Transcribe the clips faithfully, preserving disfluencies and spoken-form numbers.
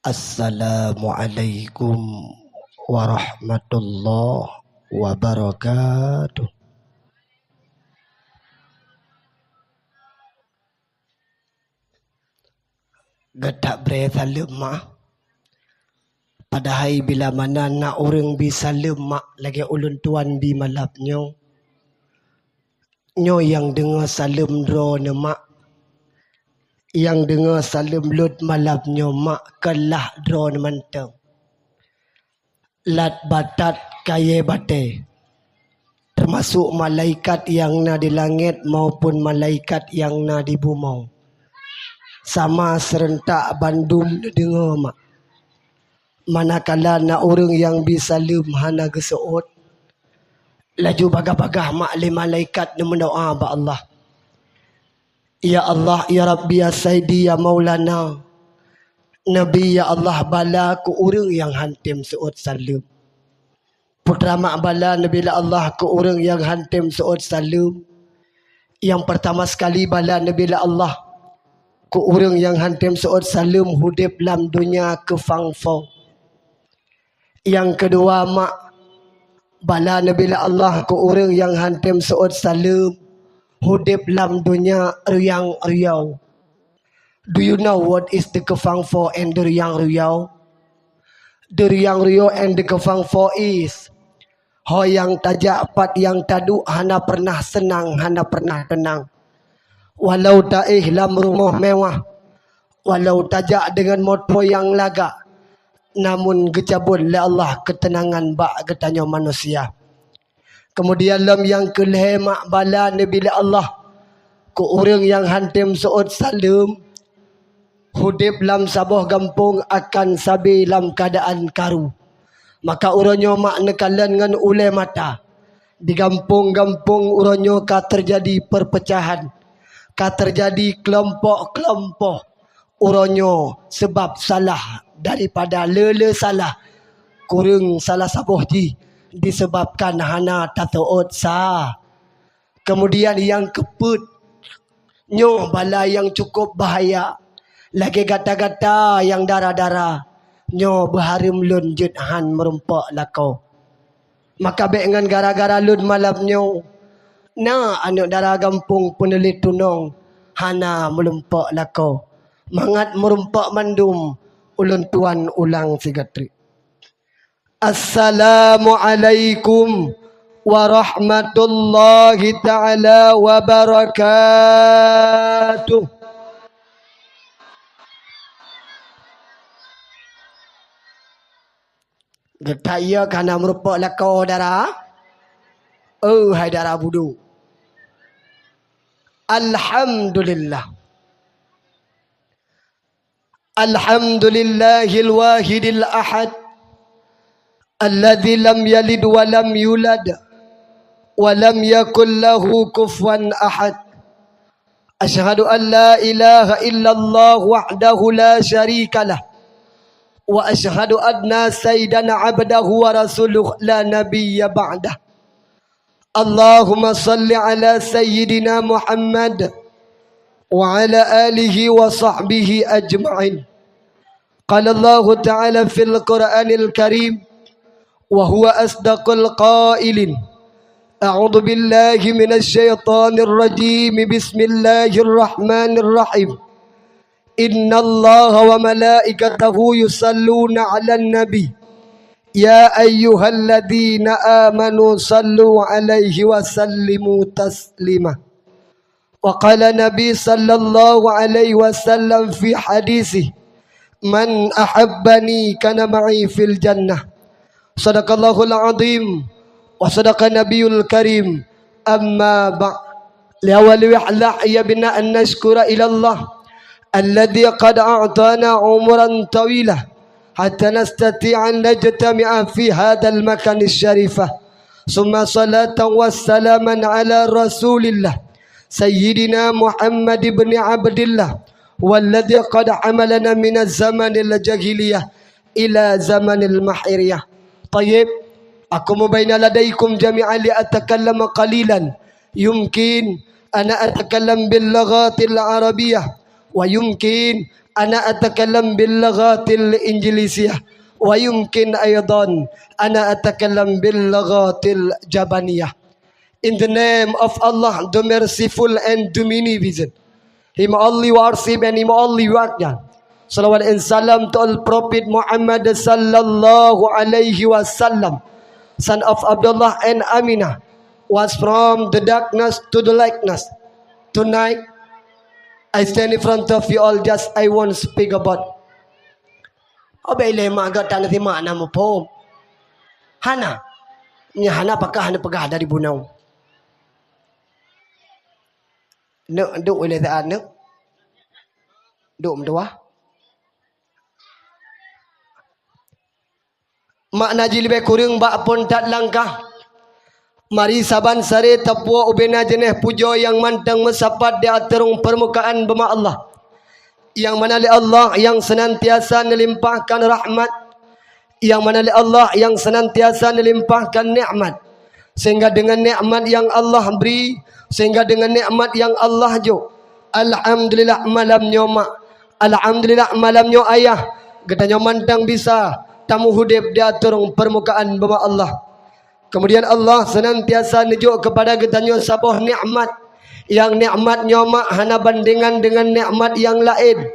Assalamualaikum warahmatullahi wabarakatuh. Gata bré saleuem, mak. Padahai bila mana na ureuëng bi saleuem, mak, lagée ulôn tuan bi malab nyoe. Nyoe nyang deungoe saleuem droeneuh, mak. Nyang deungoe saleuem lôn malab nyoe, mak, keulah droeneuh mantong. Lat batat kayée batée, teumasok malaikat nyang na di langét maupun malaikat nyang na di bumoe, sama seureuntak bandum neudeungoe, mak. Manakala na ureuëng nyang bi saleuem hana geuseuôt, laju bagaih-bagaih, mak, lé malaikat neumeudoá bak Allah, "Ya Allah, ya Rabbi, ya Saidi, ya Maulana, neubi, ya Allah, bala keu ureuëng nyang hántom seuôt saleuem." Putra, mak, bala neubi lé Allah keu ureuëng nyang hántom seuôt saleuem. Nyang peurtama sekali bala neubi lé Allah keu ureuëng nyang hántom seuôt saleuem udeb lam donya keufang-fo. Nyang keudua, mak, bala neubi lé Allah keu ureuëng nyang hántom seuôt saleuem udeb lam donya reuyang-reuyau. Do you know what is the keufang-fo and the reuyang-reuyau? The reuyang-reuyau and the keufang-fo is, ho nyang tajak, pat nyang taduek, hana pernah seunang, hana pernah teunang. Walau taéh lam rumoh mewah, walau tajak deungon moto nyang lagak, namun geucabot lé Allah keuteunangan bak geutanyoe manusia. Keumudian lom nyang keu lhée, mak, bala neubi lé Allah keu ureuëng nyang hántom seuôt saleuem, udeb lam saboh gampông akan sabe lam keuadaan karu. Maka uroe nyoe, mak, neukalon ngon ulée mata, di gampông-gampông uroe nyoe ka teujadi peurpeucahan, ka teujadi keulompok-keulompok. Uroe nyoe seubab salah daripada le-le salah, kureueng salah saboh jih diseubabkan hana taseuôt sa. Keumudian nyang keupeuet, nyoe bala nyang cukup bahaya, lagée gata-gata nyang dara-dara, nyoe beuhareuem lôn jeuet hán meurumpok lakoe. Maka bék ngon gara-gara lôn malam nyoe, na aneuëk dara gampông peunuléh tunong hana meurumpok lakoe. Mangat meurumpok mandum, ulôn tuan ulang sigoe treuk. Assalamualaikum warahmatullahi taala wabarakatuh. Geutak iya ka na meurumpok lakoe dara? Oh, hai dara budu. Alhamdulillah. Alhamdulillahil wahidil ahad, alladzi lam yalid wa lam yulad, wa lam yakul lahu kufuwan ahad. Asyhadu an la ilaha illallah wahdahu la syarikalah, wa asyhadu anna sayyidana abdahu wa rasuluh la nabiyya ba'dah. Allahumma shalli ala sayyidina Muhammad wa ala alihi wa sahbihi ajma'in. Qala Allahu ta'ala fil Qur'anil Karim, wa huwa asdaqul qailin. A'udzu billahi minasy syaithanir rajim. Bismillahirrahmanirrahim. Innallaha wa malaikatahu yusalluna 'alan nabi. Ya ayyuhalladzina amanu sallu 'alaihi wa sallimu taslima. Wa qala Nabi sallallahu alaihi wasallam fi hadisih, "Man ahabbani kana ma'i fil jannah." Sadaqallahul azim wa sadaqa nabiyul karim. Amma ba'd. Li awwali wa a'la ya bina an nashkura ila Allah alladzi qad a'tana umuran tawila hatta nastati'a an najtami'a fi hadzal makan syarifah. Summa salatan wa salaman ala Rasulillah Sayyidina Muhammad ibn Abdillah, walladzi qad hamalana minaz zamanil jahiliyah ila zamanil mahiriyah. Tayyib, aqumu baina ladaikum jami'an li atakallama qalilan. Yumkin ana atakallam bil lughatil arabiyyah, wa yumkin Ana atakallam bil lughatil Injiliziyah, wa yumkin aidan ana atakallam bil lughatil Jabaniyah. In the name of Allah, the merciful and the munificent. Him only worship and Him only worship. Salawat and salam to all Prophet Muhammad sallallahu alaihi wasallam, son of Abdullah and Aminah, was from the darkness to the lightness. Tonight, I stand in front of you all, just I won't speak about. Oh, bèk lé mak gata na simak na muphom. Hana. Nyan hana pakah na peugah dari bunoe. Neuk duek ilèe saat neuk. Duek meutuwah. Makna jih leubeh kureueng bak phon that langkah. Mari saban saré tapuwoe ubena jeunèh pujoe nyang mantong meusapat di ateueh rhueng peurmukaan beuma Allah. Nyang mana lé Allah nyang seunantiasa neulimpahkan rahmat, nyang mana lé Allah nyang seunantiasa neulimpahkan nikmat. Sehingga deungon nikmat nyang Allah bri, sehingga deungon nikmat nyang Allah jok, alhamdulillah malam nyoe mak, alhamdulillah malam nyoe ayah, geutanyoe mantong bisa tameuhudép di ateueh rhueng peurmukaan beuma Allah. Keumudian Allah seunantiasa neujok keupada geutanyoe saboh nikmat. Nyang nikmat nyoe mak hana bandengan deungon nikmat nyang laén.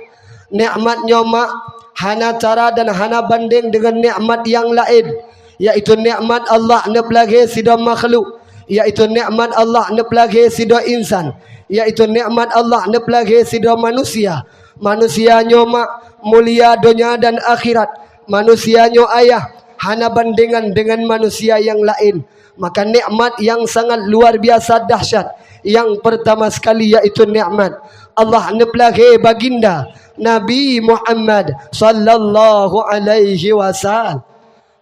Nikmat nyoe mak hana cara dan hana bandeng deungon nikmat nyang laén, yaitu nikmat Allah neupeulahé sidroe makhluk, yaitu nikmat Allah neupeulahé sidroe insan, yaitu nikmat Allah neupeulahé sidroe manusia. Manusia nyoe mak mulia donya dan akhirat. Manusia nyoe ayah hana bandengan deungon manusia nyang laén. Maka nikmat nyang sangat luar biasa dahsyat nyang peurtama sekali yaitu nikmat Allah neupeulahé baginda Nabi Muhammad sallallahu alaihi wasallam.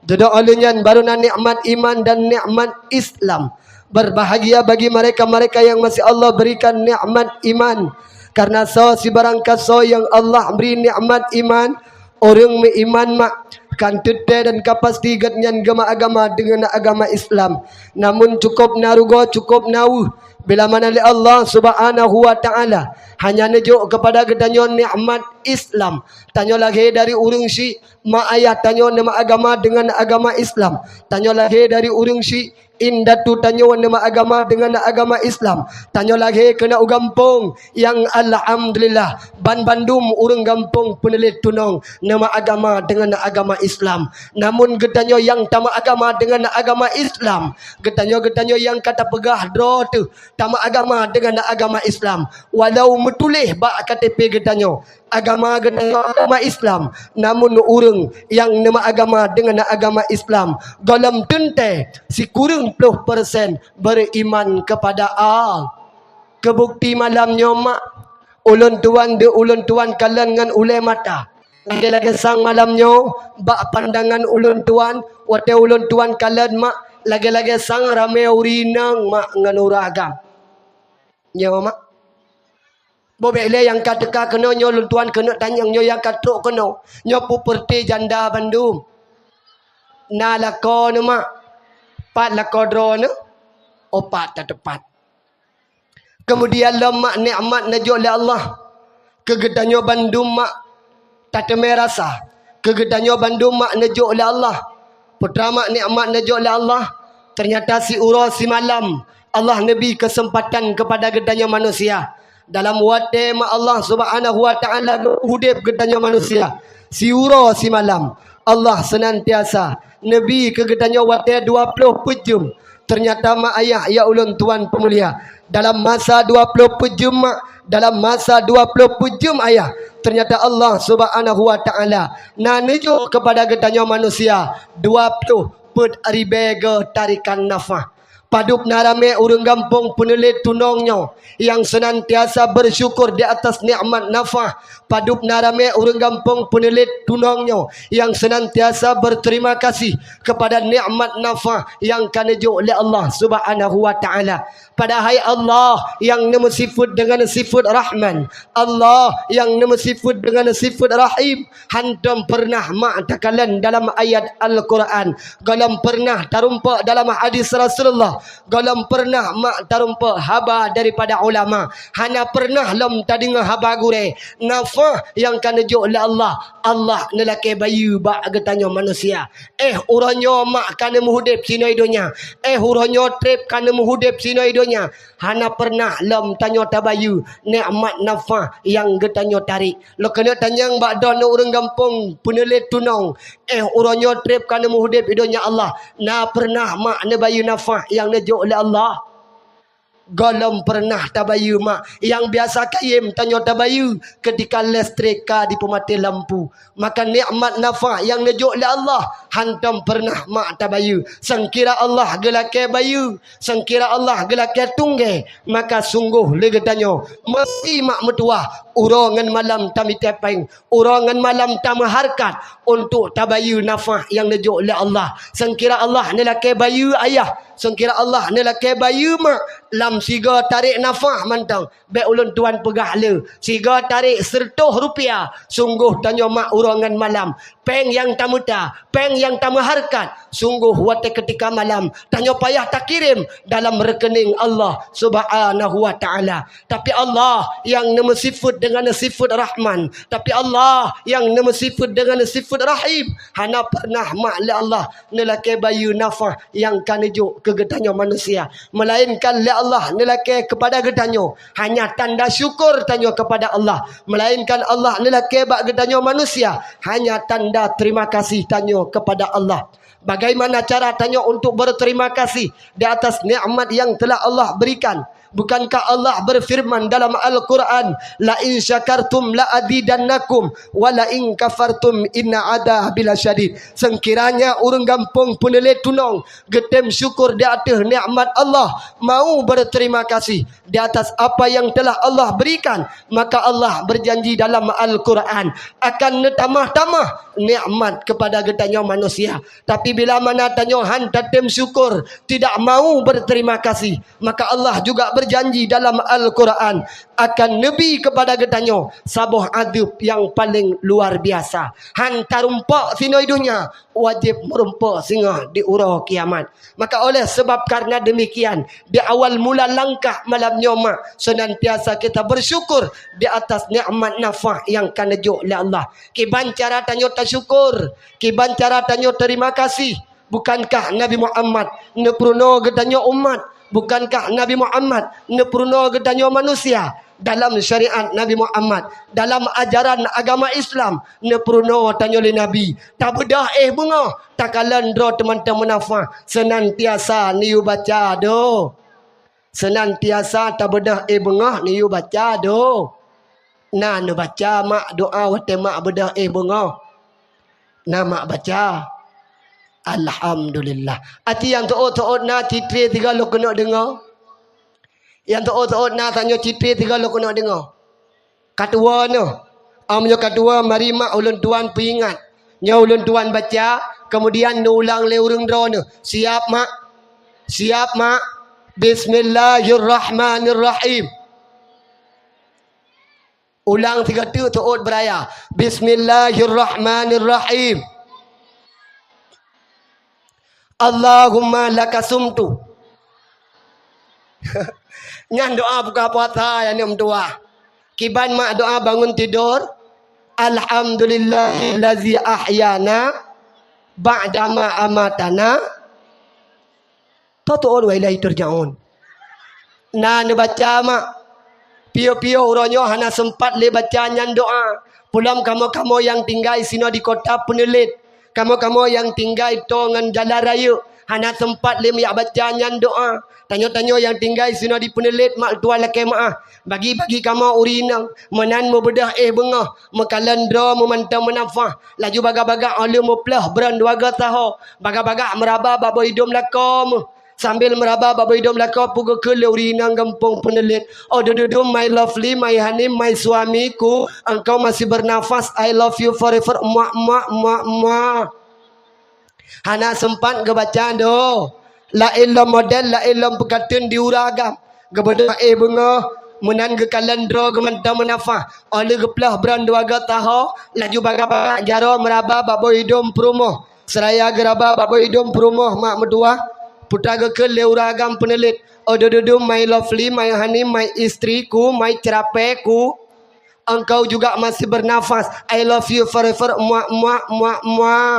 Dudoe lheueh nyan baru na nikmat iman dan nikmat Islam. Berbahagia bagi mereka-mereka yang masih Allah berikan nikmat iman. Karena soe sibarang kasoe nyang Allah bri nikmat iman, ureueng meuiman mak, kan teuntèe dan ka pasti geuhnyan geumeuagama deungon agama Islam. Namun cukôp na rugoe, cukôp na weueh bila mana lé Allah Subhanahu wa Ta'ala hanya neujok keupada geutanyoe nikmat Islam. Tanyoe lahé dari ureueng syik, mak ayah tanyoe neumeuagama deungon agama Islam. Tanyoe lahé dari ureueng syik, indatu tanyoe neumeuagama deungon agama Islam. Tanyoe lahé keunoe u gampông nyang alhamdulillah, banbandum ureueng gampông peunuléh tunong neumeuagama deungon agama Islam. Namun geutanyoe nyang tameuagama deungon agama Islam, geutanyoe, geutanyoe nyang ka tapeugah droe teuh tameuagama deungon agama Islam, walau meutuléh bak K T P geutanyoe, agama geutanyoe agama Islam, namun ureueng nyang neumeuagama deungon agama Islam gohlom teuntèe sikureueng ploh persen beriman kepada Allah. Keubukti malam nyoe mak, ulôn tuan deuh ulôn tuan kalon ngon ulèe mata. Lagèe-lagèe sang malam nyoe bak pandangan ulôn tuan, watèe ulôn tuan kalon mak, lagèe-lagèe sang ramè ureueng inong mak ngon ureueng agam. Nyoe mak. Bobek lé nyang ka teuka keunoe nyoe lôn tuan keuneuk tanyong nyoe nyang ka trok keunoe. Nyoe peue peureuté janda bandum. Na lakoe neuh mak. Pat lakoe droeneuh? Oh pat tateupat. Keumudian lom mak nikmat neujok lé Allah keu geutanyoe bandum mak. Tateumé rasa keu geutanyoe bandum mak neujok lé Allah. Putra mak nikmat neujok lé Allah. Teunyata siuroe simalam Allah neubri keuseumpatan keupada geutanyoe manusia. Dalam watèe mak Allah Subhanahu wa Ta'ala udép geutanyoe manusia siuroe simalam, Allah seunantiasa neubri keu geutanyoe watèe dua ploh peuet jeuem. Teunyata mak ayah ya ulôn tuan peumulia, dalam masa dua ploh peuet jeuem mak, dalam masa dua ploh peuet jeuem ayah, teunyata Allah Subhanahu wa Ta'ala na neujok keupada geutanyoe manusia dua ploh peuet ribèe geuh tarikan nafah. Padub na ramè ureueng gampông peunuléh tunong nyoe nyang seunantiasa beusyukur di atas nikmat nafah. Padub na ramè ureueng gampông peunuléh tunong nyoe nyang seunantiasa berterima kasih keupada nikmat nafah nyang ka neujok lé Allah Subhanahu wa Ta'ala. Padahai Allah nyang neumeusifeuet deungon sifeuet Rahman, Allah nyang neumeusifeuet deungon sifeuet Rahim, hántom peureunah mak takalon dalam ayat Al-Quran, gohlom peureunah tarumpok dalam hadis Rasulullah Gohlom peureunah mak tarumpok haba daripada ulama. Hana peureunah lom tadeungoe haba gurée. Nafah nyang ka neujok lé Allah, Allah neulakée bayeue bak geutanyoe manusia. Eh, uroe nyoe mak ka neumeuhudeb sinoe donya. Eh, uroe nyoe treb ka neumeuhudeb sinoe donya. Hana peureunah lom tanyoe tabayeue nikmat nafah nyang geutanyoe tarek. Lôn keuneuk tanyong bak droeneuh ureuëng gampông peunuléh tunong. Eh, uroe nyoe treb ka neumeuhudeb i donya Allah, na peureunah mak neubayeue nafah nyang neujok lé Allah? Gohlom peureunah tabayeue mak, nyang biasa kayém tanyoe tabayeue keutika listrik ka dipeumaté lampu. Maka nikmat nafah nyang neujok lé Allah hantom peureunah mak tabayeue. Seungkira Allah geulakée bayeue, seungkira Allah geulakée tunggée, maka sunggoh lé geutanyoe meusti mak meutuwah uroe ngon malam tamitai péng, uroe ngon malam tameuhareukat untuk tabayeue nafah nyang neujok lé Allah. Seungkira Allah neulakée bayeue ayah, seungkira Allah neulakée bayeue mak, lam sigoe tarek nafah mantong. Bék ulôn tuan peugah le, sigoe tarek seureutôh rupiah, sunggoh tanyoe mak uroe ngon malam. Péng nyang tameuta, péng nyang tameuhareukat, sunggoh watée keutika malam tanyoe payah takirém dalam reukening Allah Subhanahu wa Ta'ala. Tapi Allah nyang neumeusifeuet deungon sifeuet Rahman, tapi Allah nyang neumeusifeuet deungon sifeuet Rahim, hana peureunah mak lé Allah neulakée bayeue nafah nyang ka neujok keu geutanyoe manusia, meulainkan lé Allah neulakée keupada geutanyoe hanya tanda syukur tanyoe keupada Allah, meulainkan Allah neulakée bak geutanyoe manusia hanya tanda terima kasih tanyoe keupada Allah. Bagaimana cara tanyoe untuk berterima kasih di atas nikmat yang telah Allah berikan? Bukankah Allah berfirman dalam Al-Quran, "La in syakartum la azidannakum, wa la in kafartum inna adzabi lasyadid." Seungiranya ureuëng gampông peunuléh tunong geutem syukur di ateueh nikmat Allah, mau berterima kasih di atas apa yang telah Allah berikan, maka Allah berjanji dalam Al-Quran akan neutamah-tamah nikmat kepada geutanyoe manusia. Tapi bila mana tanyoe han tatem syukur, tidak mau berterima kasih, maka Allah juga berjanji dalam Al-Quran akan neubi kepada geutanyoe saboh adeueb yang paling luar biasa. Han tarumpok sinoe donya, wajéb meurumpok singoh di uroe kiamat. Maka oleh sebab karena demikian, di awal mula langkah malam nyoe mak, senantiasa kita bersyukur di atas nikmat nafah yang ka neujok lé Allah. Kiban cara tanyoe tasyukur, kiban cara tanyoe terima kasih. Bukankah Nabi Muhammad neupeurunoe geutanyoe umat? Bukankah Nabi Muhammad neupeurunoe geutanyoe manusia? Dalam syariat Nabi Muhammad, dalam ajaran agama Islam, neupeurunoe tanyoe lé Nabi, tabeudoh éh beungoh, takalon droe teumantong meunafah, senantiasa neuyue baca doe. Senantiasa tabeudoh éh beungoh neuyue baca doe. Na neubaca mak doa watée mak beudoh éh beungoh? Na mak baca? Alhamdulillah. Aci nyang teuôt-teuôt na citré tiga lôn keuneuk deungoe? Nyang teuôt-teuôt na tanyoe citré tiga lôn keuneuk deungoe? Ka tuwoe neuh. Am nyoe ka tuwoe, mari mak ulôn tuan peuingat. Nyoe ulôn tuan baca, kemudian neuulang lé ureuëng droeneuh. Siap mak? Siap mak? Bismillahirrahmanirrahim. Ulang sigoe teuk teuôt beuraya. Bismillahirrahmanirrahim. Allahumma laka sumtu. Nyan doa buka puasa ya aneuk meutuwah. Kiban mak doa bangun tidur. Alhamdulillahillazi ahyana ba'dama amatana. Toh teuôt wa ilaihi turja'un. Na neubaca mak. Piôh-piôh uroe nyoe hana seumpat lé baca nyan doa. Peulom kamoe-kamoe nyang tinggai sinoe di kota Peuneulét. Kamoe-kamoe nyang tinggai toe ngon jalan rayeuk hana seumpat lé meujak baca nyan doa. Tanyoe-tanyoe nyang tinggai sinoe di Peuneulét mak tuan lakée meuáh. Bagi-bagi kamoe ureuëng inong meunan meubeudoh éh beungoh, meukalon droe meumantong meunafah. Laju bagah-bagah óh lheueh meuploh bron dua goe taho, bagah-bagah meuraba bak boh idom lakoe meuh. Sambil meuraba bak boh idom lakoe, peugeukheun lé ureuëng inong gampông Peuneulét, "Oh dududum, my lovely, my honey, my suamiku, engkau masih bernafas, I love you forever, muak, muak, muak, muak." Hana seumpat geubaca doe. Laén lom model, laén lom peukateun di uroe agam. Geubeudoh éh beungoh, meunan geukalon droe geumantong meunafah. Óh lheueh geuploh bron dua goe taho, laju bagah-bagah jaroe meuraba bak boh idom peurumoh. Seuraya geuraba bak boh idom peurumoh mak meutuwah, Putra geukheun lé ureueng agam peuneulit, "Oh, dudu, my lovely, my honey, my istriku, my cerapeku. Engkau juga masih bernafas. I love you forever, muah, muah, muah, muah."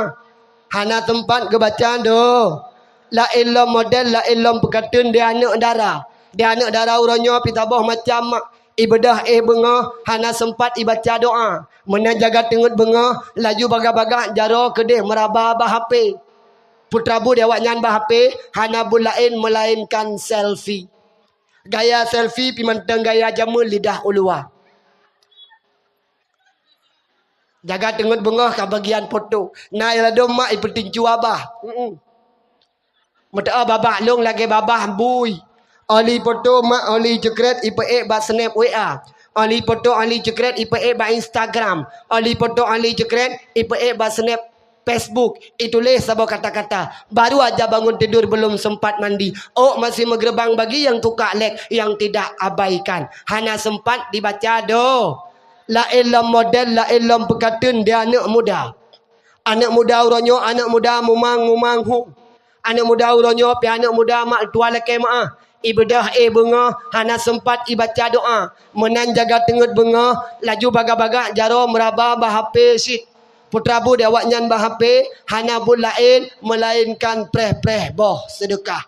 Hana teumpat geubaca do. Laén lom model, laén lom peukateun di aneuk dara. Di aneuk dara uroe nyoe pih saboh macam mak. Ibeudôh éh beungoh, hana seumpat ibaca doa. Meunan jaga teungeut beungoh, laju bagah-bagah jaroe keudeh meuraba bak H P. Putra bu di awaknyan bak H P, hana buet laén meulaénkan selfie. Gaya selfie pih mantong gaya jameun lidah u luwa. Jaga teungeut beungoh ka bagian foto. Na i ladôm mak ipeutincu abah. Mm-mm. Meuteumé babah lôn lagèe babah bui. Oli foto mak oli ceukret ipeuék bak snap W A. Oli foto oli ceukret ipeuék bak Instagram. Oli foto oli ceukret ipeuék bak snap Facebook. Ituléh saboh kata-kata. Baru aja bangun tidur belum sempat mandi. Ôk masih meugeureubeung bagi nyang tukak lek nyang tidak abaikan. Hana sempat dibaca do. Laén lom model, laén lom peukateun di aneuk muda. Aneuk muda uroe nyoe, aneuk muda mumang-mumang hu. Aneuk muda uroe nyoe pih aneuk muda mak tuan lakèe meu'ah. Ibeudôh éh beungoh, hana seumpat ibaca doa. Meunan jaga teungeut beungoh, laju bagah-bagah jaroe meuraba bak H P cit. Putra bu di awaknyan bak H P, hana buet laén meulaénkan preh-preh boh seudeukah.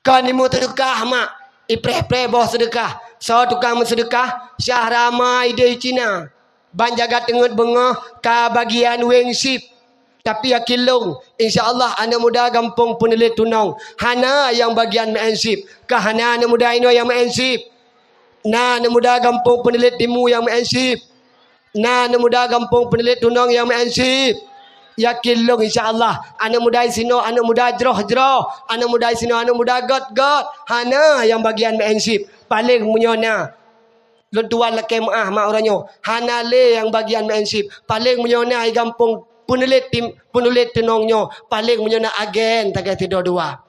Kon imeuseudekah mak, ipreh-preh boh seudeukah. Soe tukang meuseudeukah? Syah Rama idéh Cina. Ban jaga teungeut beungoh ka bagian weng sip. Tapi yakin lôn, insya Allah aneuk muda gampông Peuneulét Tunong hana nyang bagian meu'en sip. Ka hana aneuk muda inoe nyang meu'en sip. Na aneuk muda gampông Peuneulét Timu nyang meu'en sip. Na aneuk muda gampông Peuneulét Tunong nyang meu'en sip. Yakin lôn insya Allah, aneuk muda sinoe aneuk muda jroh-jroh, aneuk muda sinoe aneuk muda gét-gét. Hana nyang bagian meu'en sip. Paléng meunyoe na, lôn tuan lakèe meu'ah mak uroe nyoe, hana lé nyang bagian meu'en sip. Paléng meunyoe na i gampông Peuneulét Tim-, Peuneulét Tunong nyoe, paléng meunyoe na agen sagai sidroe dua.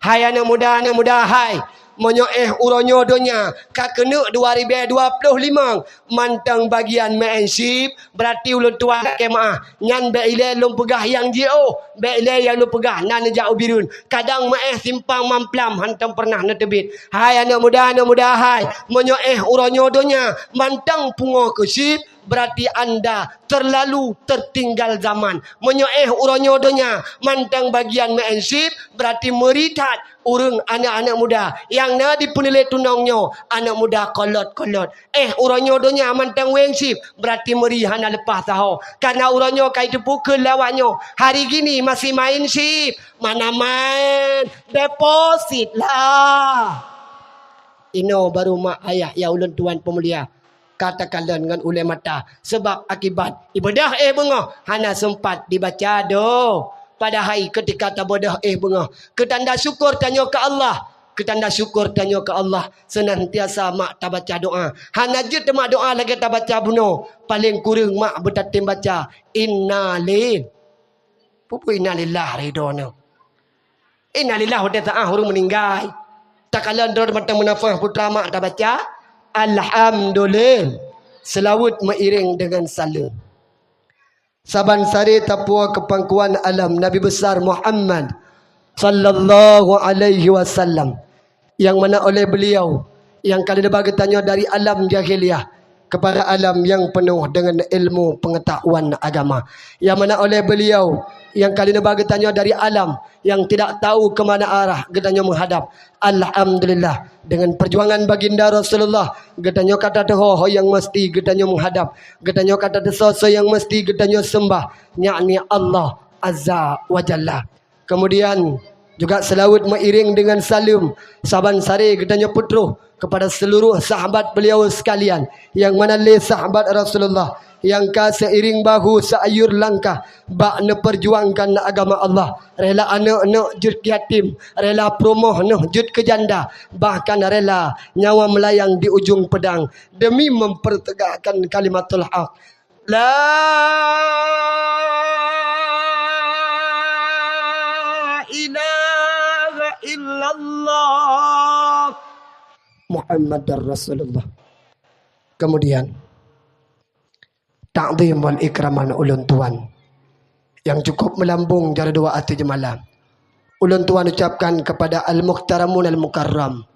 Hai aneuk muda, aneuk muda hai, meunyoe éh uroe nyoe donya ka keuneuk dua ribèe dua ploh limong, mantong bagian meu'en sip, beurati ulôn tuan lakèe meu'ah. Nyan bèk ilèe lôn peugah nyang jiôh, bèk ilèe nyang lôn peugah na neujak u Bireuen. Kadang meu'éh simpang Mamplam hántom peureunah neuteubiet. Hai aneuk muda, aneuk muda hai, meunyoe éh uroe nyoe donya mantong pungoe keu sip, berarti anda terlalu tertinggal zaman. Meunyoe éh uroe nyoe donya mantong bagian meu'en sip, berarti meuri that ureueng aneuk-aneuk muda nyang na di Peuneulét Tunong nyoe, aneuk muda kolot-kolot. Éh uroe nyoe donya mantong weng sip, berarti meuri hana leupah saho. Karena uroe nyoe ka jiteupeue keu lawak nyoe, hari gini masih main sip, mana main deposit lah. Inoe baru mak ayah ya ulôn tuan peumulia. Ka takalon ngon ulèe mata, sabab akibat ibadah éh beungoh hana seumpat dibaca do. Padahai keutika tabadah éh beungoh, keu tanda syukur tanyoe keu Allah, keu tanda syukur tanyoe keu Allah, seunantiasa mak tabaca doa. Hana jeuet mak doa lagèe tabaca bunoe, paléng kureueng mak beutatem baca innalil-, peue innalillah ridho nyoe. Innalillah watèe taah ureueng meuninggai. Takalon droe mantong meunafah putra mak tabaca, alhamdulillah. Seulaweuet meuiréng deungon saleuem. Saban saré tapuwoe keu pangkuan alam Nabi Besar Muhammad sallallahu alaihi wasallam. Nyang mana oleh beliau nyang ka lheueh neuba geutanyoe dari alam jahiliyah kepada alam nyang peunoh deungon ilmu peungeutahuan agama. Nyang mana oleh beliau nyang ka lheueh neuba geutanyoe dari alam nyang tidak tahu ke mana arah geutanyoe meuhadap. Alhamdulillah, deungon peujuangan baginda Rasulullah, geutanyoe ka tateuho ho nyang meusti geutanyoe meuhadap. Geutanyoe ka tateusoe soe nyang meusti geutanyoe seumbah, yakni Allah Azza wa Jalla. Kemudian juga seulaweuet meuiréng deungon saleuem saban saré geutanyoe peutroh kepada seluruh sahabat beliau sekalian, nyang mana lé sahabat Rasulullah nyang ka seiring bahu seayur langkah bak neupeurjuangkan agama Allah, rela aneuk-aneuk jeuet yatim, rela peurumoh neuh jeuet keu janda, bahkan rela nyawa meulayang di ujong peudang demi mempertegakkan kalimatul haq. La ilaha illallah Muhammadar Rasulullah. Kemudian, takzim wal ikraman ulôn tuan nyang cukup meulambông jaroe dua ateueh jeumala. Ulôn tuan ucapkan kepada al-muhtaramun al-mukarram,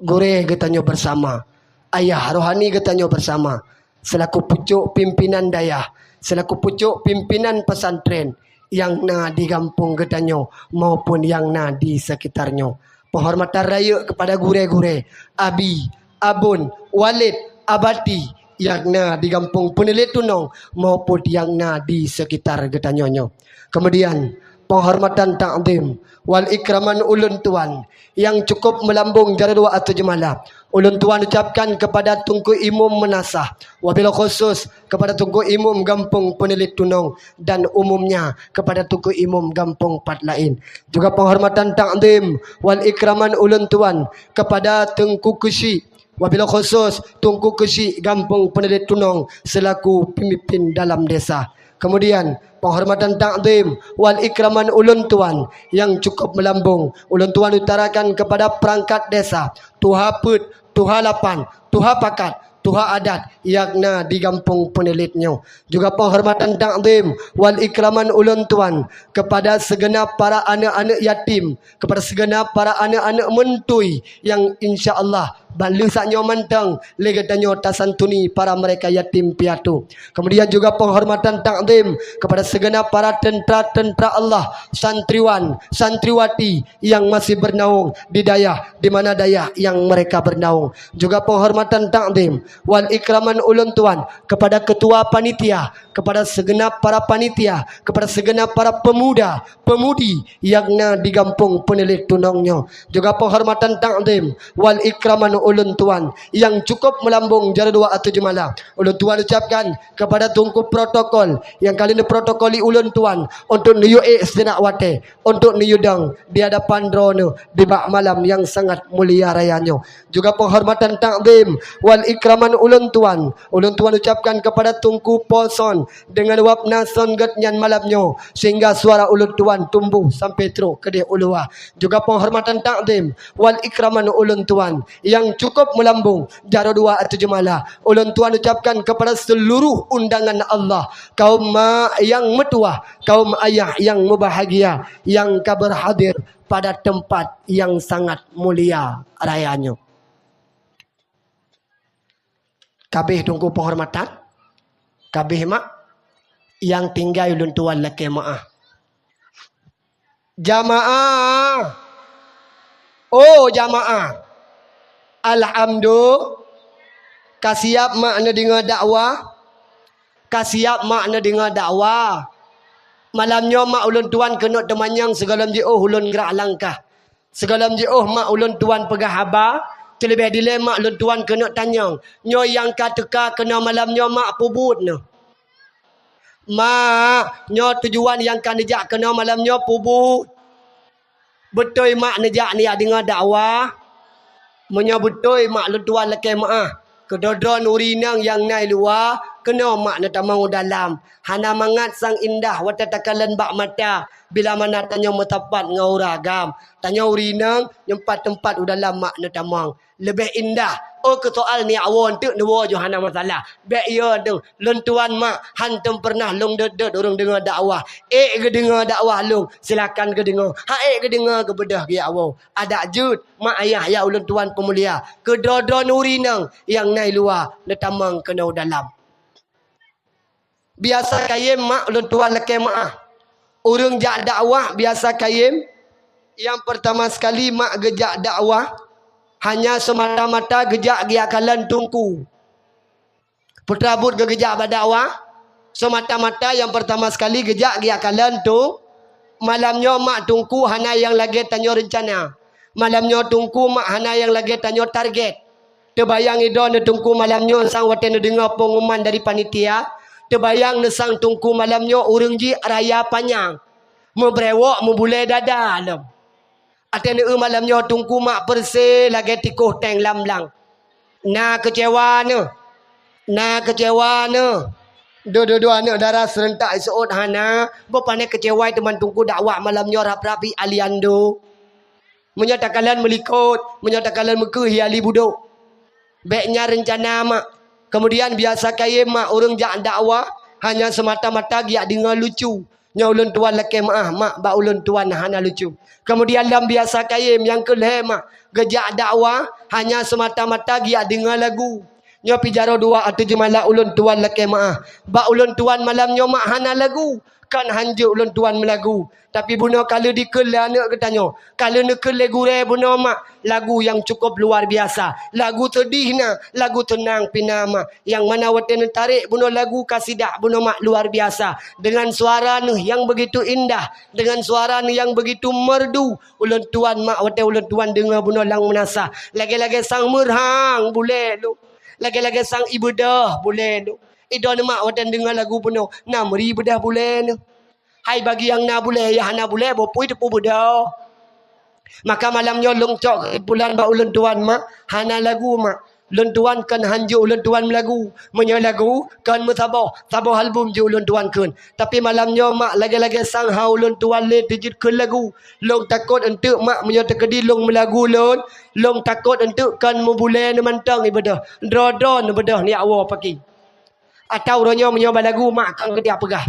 gurée geutanyoe bersama, ayah rohani geutanyoe bersama, selaku pucuk pimpinan dayah, selaku pucuk pimpinan pesantren nyang na di gampông geutanyoe maupun nyang na di sekitarnyoe. Penghormatan rayeuk kepada gurée-gurée, abi, abon, waled, abati nyang na di gampông Peuneulheueh Tunong maupun nyang na di sekitar geutanyoe nyoe. Kemudian, penghormatan takzim wal ikraman ulôn tuan nyang cukup meulambông jaroe dua ateueh jeumala. Ulôn tuan ucapkan kepada Teungku Imum Meunasah, wabil khusus kepada Teungku Imum Gampông Peuneulheueh Tunong dan umumnya kepada Teungku Imum gampông pat laén. Juga penghormatan takzim wal ikraman ulôn tuan kepada Teungku Keuchik, wabil khusus Teungku Keuchik gampông Peuneulheueh Tunong selaku pemimpin dalam desa. Kemudian, penghormatan takzim wal ikraman ulôn tuan nyang cukup meulambông ulôn tuan utarakan kepada perangkat desa, tuha peuet, tuha lapan, tuha pakat, tuha adat nyang na di gampông Peuneulheueh nyoe. Juga penghormatan takzim wal ikraman ulôn tuan kepada segenap para aneuëk-aneuëk yatim, kepada segenap para aneuëk-aneuëk meutui nyang insya Allah ban lheueh saat nyoe mantong lé geutanyoe tasantuni para mereka yatim piatu. Kemudian juga penghormatan takzim kepada segenap para tentara-tentara Allah, santriwan, santriwati nyang masih bernaung di dayah, di mana dayah nyang mereka bernaung. Juga penghormatan takzim wal ikraman ulôn tuan kepada ketua panitia, kepada segenap para panitia, kepada segenap para pemuda, pemudi nyang na di gampông Peuneulheueh Tunong nyoe. Juga penghormatan takzim wal ikraman ulôn tuan nyang cukup meulambông jaroe dua ateueh jeumala. Ulôn tuan ucapkan kepada Teungku protokol nyang ka lheueh neuprotokoli ulôn tuan untuk neuyue ék sinak watée, untuk neuyue dong di hadapan Droeneueh di bak malam nyang sangat mulia raya nyoe. Juga penghormatan takzim wal ikraman ulôn tuan, ulôn tuan ucapkan kepada Teungku Po Son dengan wab na son geuhnyan malam nyoe, sehingga suara ulôn tuan tumbuh sampai trok keudeh u luwa. Juga penghormatan takzim wal ikraman ulôn tuan nyang cukup meulambông jaroe dua ateueh jeumala. Ulôn tuan ucapkan kepada seluruh undangan Allah, kaum mak nyang meutuwah, kaum ayah nyang meubahagia nyang ka berhadir pada tempat nyang sangat mulia raya nyoe. Ka abéh Teungku penghormatan, ka abéh mak, nyang tinggai ulôn tuan lakée meuáh. Jamaah, oh jamaah, alhamdulillah, ka siap mak neudeungoe dakwah? Ka siap mak neudeungoe dakwah? Malam nyoe mak ulôn tuan keuneuk teumanyong sigohlom jiôh ulôn grak langkah. Sigohlom jiôh mak ulôn tuan peugah haba, teuleubeh dilée mak ulôn tuan keuneuk tanyong, nyoe nyang ka teuka keunoe malam nyoe mak peubuet neuh? Mak, nyoe tujuan nyang ka neujak keunoe malam nyoe peubuet? Beutôi mak neujak neujak deungoe dakwah? Meunyoe beutôi mak ulôn tuan lakée meuáh, keudroe-droe ureuëng inong nyang na i luwa, keunoe mak neutamong u dalam. Hana mangat sang indah watée takalon bak mata, bila mana tanyoe meusapat ngon ureuëng agam. Tanyoe ureuëng inong nyoe pat teumpat u dalam mak neutamong. Leubeh indah. Oh keu soal nyak woe eunteuk neuwoe jih hana masalah. Bék yo deuh, lôn tuan mak hantom peureunah lôn dot-dot ureuëng deungoe dakwah. Ék geudeungoe dakwah lôn, silakan geudeungoe. Hana ék geudeungoe geubeudôh geujak woe. Adak jeuet mak ayah nyang ulôn tuan peumulia, keudroe-droe ureuëng inong nyang na i luwa neutamong keunoe u dalam. Biasa kayém mak ulôn tuan lakée meuáh. Ureuëng jak dakwah biasa kayém, nyang peurtama sekali mak geujak dakwah hanya seumata-mata geujak geujak kalon teungku. Peue teuma buet geuh geujak bak dakwah? Seumata-mata nyang peurtama sekali geujak geujak kalon teungku. Malam nyoe mak teungku hana nyang lagée tanyoe reuncana. Malam nyoe teungku mak hana nyang lagée tanyoe target. Teubayang idroeneuh teungku malam nyoe sang watée neudeungoe peungumuman dari panitia, teubayang neusang teungku malam nyoe ureuëng jih raya panyang, meubrewok meubulée dada lom. Até neueu malam nyoe teungku mak peureusé lagée tikoh teng lam blang. Na keucewa neuh, na keucewa neuh. Dua-dua aneuëk dara seureuntak iseuôt hana, boh pané keucewa teuma teungku dakwah malam nyoe rab-rab hi Aliando. Meunyoe takalon meulikot, meunyoe takalon meukeue hi Ali Budok. Bék nyan reuncana mak. Keumudian biasa kayém mak ureuëng jak dakwah hanya seumata-mata geujak deungoe lucu. Nyoe ulôn tuan lakée meuáh, mak, bak ulôn tuan hana lucu. Keumudian lam biasa kayém nyang keu lhée, mak, geujak dakwah hanya seumata-mata geujak deungoe lagu. Nyoe pih jaroe dua ateueh jeumala ulôn tuan lakée meuáh. Bak ulôn tuan malam nyoe, mak, hana lagu. Kon hanjeuet ulôn tuan meulagu. Tapi bunoe ka lheueh dikeue lé aneuëk geutanyoe, ka lheueh neukeu lé gurée bunoe, mak, lagu nyang cukup luar biasa. Lagu seudih na, lagu seunang pih na, mak. Nyang mana watée neutarek bunoe lagu kasidah bunoe, mak, luar biasa. Dengan suara neuh nyang begitu indah, dengan suara neuh nyang begitu merdu, ulôn tuan, mak, watée ulôn tuan deungoe bunoe lam meunasah, lagée-lagée sang meurhang bulée lôn, lagée-lagée sang ié beudôh bulée lôn. Ido neuh, mak, watée deungoe lagu bunoe, na meuri beudôh bulée neuh. Hai bagi nyang na bulée, nyang hana bulée, boh pui teupeu beudôh. Maka malam nyoe lôn cok keusimpulan bak ulôn tuan, mak, hana lagu, mak. Ulôn tuan kon hanjeuet ulôn tuan meulagu. Meunyoe lagu, kon meusaboh, saboh album jeuet ulôn tuan kheun. Tapi malam nyoe, mak, lagée-lagée sang ha ulôn tuan lé teujeuet kheun lagu. Lôn takot eunteuk, mak, meunyoe teukeudi lôn meulagu lôn, lôn takot eunteuk kon meubulée neuh mantong ié beudôh. Droe-droe neubeudôh nyak woe paki. Atawa uroe nyoe meunyoe balagu, mak, kon keudiak peugah.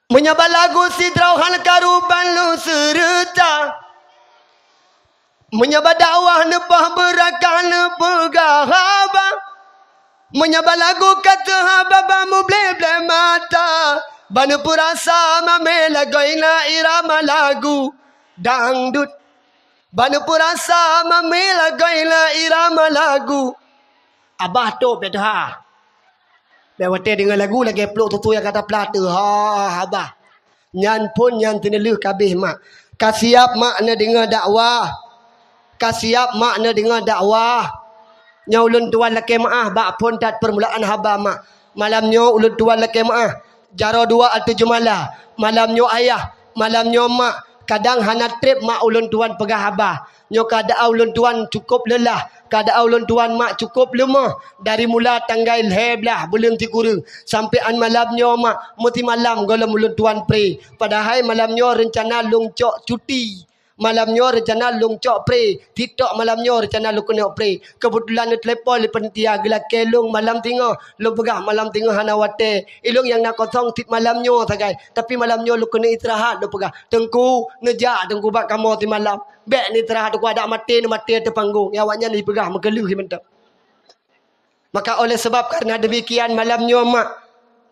Meunyoe balagu sidroe hana karu ban lôn seureuta. Meunyoe badakwah neupoh beurakah neupeugah haba. Meunyoe balagu ka teuh haba ban mublée-blée mata. Ban neupeurasa mamé lagoina irama lagu dangdut. Ban neupeurasa mamé lagoina irama lagu. Abah tôb bèk teuha. Bèk watèe deungö lagu lagèe plôk tutoe nyang ka taplah teuha abah. Nyan phôn nyan seuneulheueh ka abéh mak. Ka siap mak neudeungö dakwah. Ka siap mak neudeungö dakwah. Nyoe ulôn tuan lakèe meu'ah bak phôn that peurmulaan haba mak. Malam nyoe ulôn tuan lakèe meu'ah. Jaroe dua ateueh jeumala. Malam nyoe ayah, malam nyoe mak, kadang hana trép mak ulôn tuan peugah haba. Nyoe keuadaan ulôn tuan cukôp leulah, keuadaan ulôn tuan mak cukôp leumoh. Dari mula tanggai lhèe blah buleuen sikureueng, sampoe án malam nyoe mak, meusimalam gohlom ulôn tuan pré. Padahai malam nyoe reuncana lôn cok cuti. Malam nyoe reuncana lôn cok pré, titok malam nyoe reuncana lôn keuneuk pré. Keubeutulan neuteulepon lé panitia geulakèe lôn malam singoh. Lôn peugah malam singoh hana watèe. Ilôn nyang na kosong cit malam nyoe sagai. Tapi malam nyoe lôn keuneuk istirahat lôn peugah. Teungku, neujak Teungku bak kamoe simalam. Bèk neujak istirahat Teungku, adak maté neumaté ateueh panggong. Nyan awaknyan jipeugah meukeuleuh mantong. Maka oleh sabab kareuna demikian malam nyoe mak,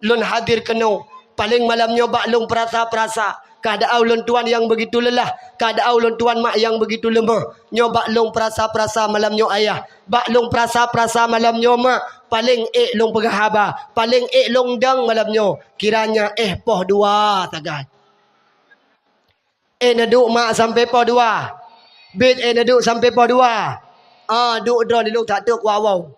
lôn hadir keunoe. Paleng malam nyoe bak lôn peurasa-peurasa keuadaan ulôn tuan nyang beugitu leulah, keuadaan ulôn tuan mak nyang beugitu leumoh. Nyoe bak lôn peurasa-peurasa malam nyoe ayah, bak lôn peurasa-peurasa malam nyoe mak, paleng ék lôn peugah haba, paleng ék lôn dong malam nyoe. Kiranya éh poh dua sagai. Éh neuduek mak sampoe poh dua. Bit éh neuduek sampoe poh dua. Ah, duek droe lôn that teuk wawoe.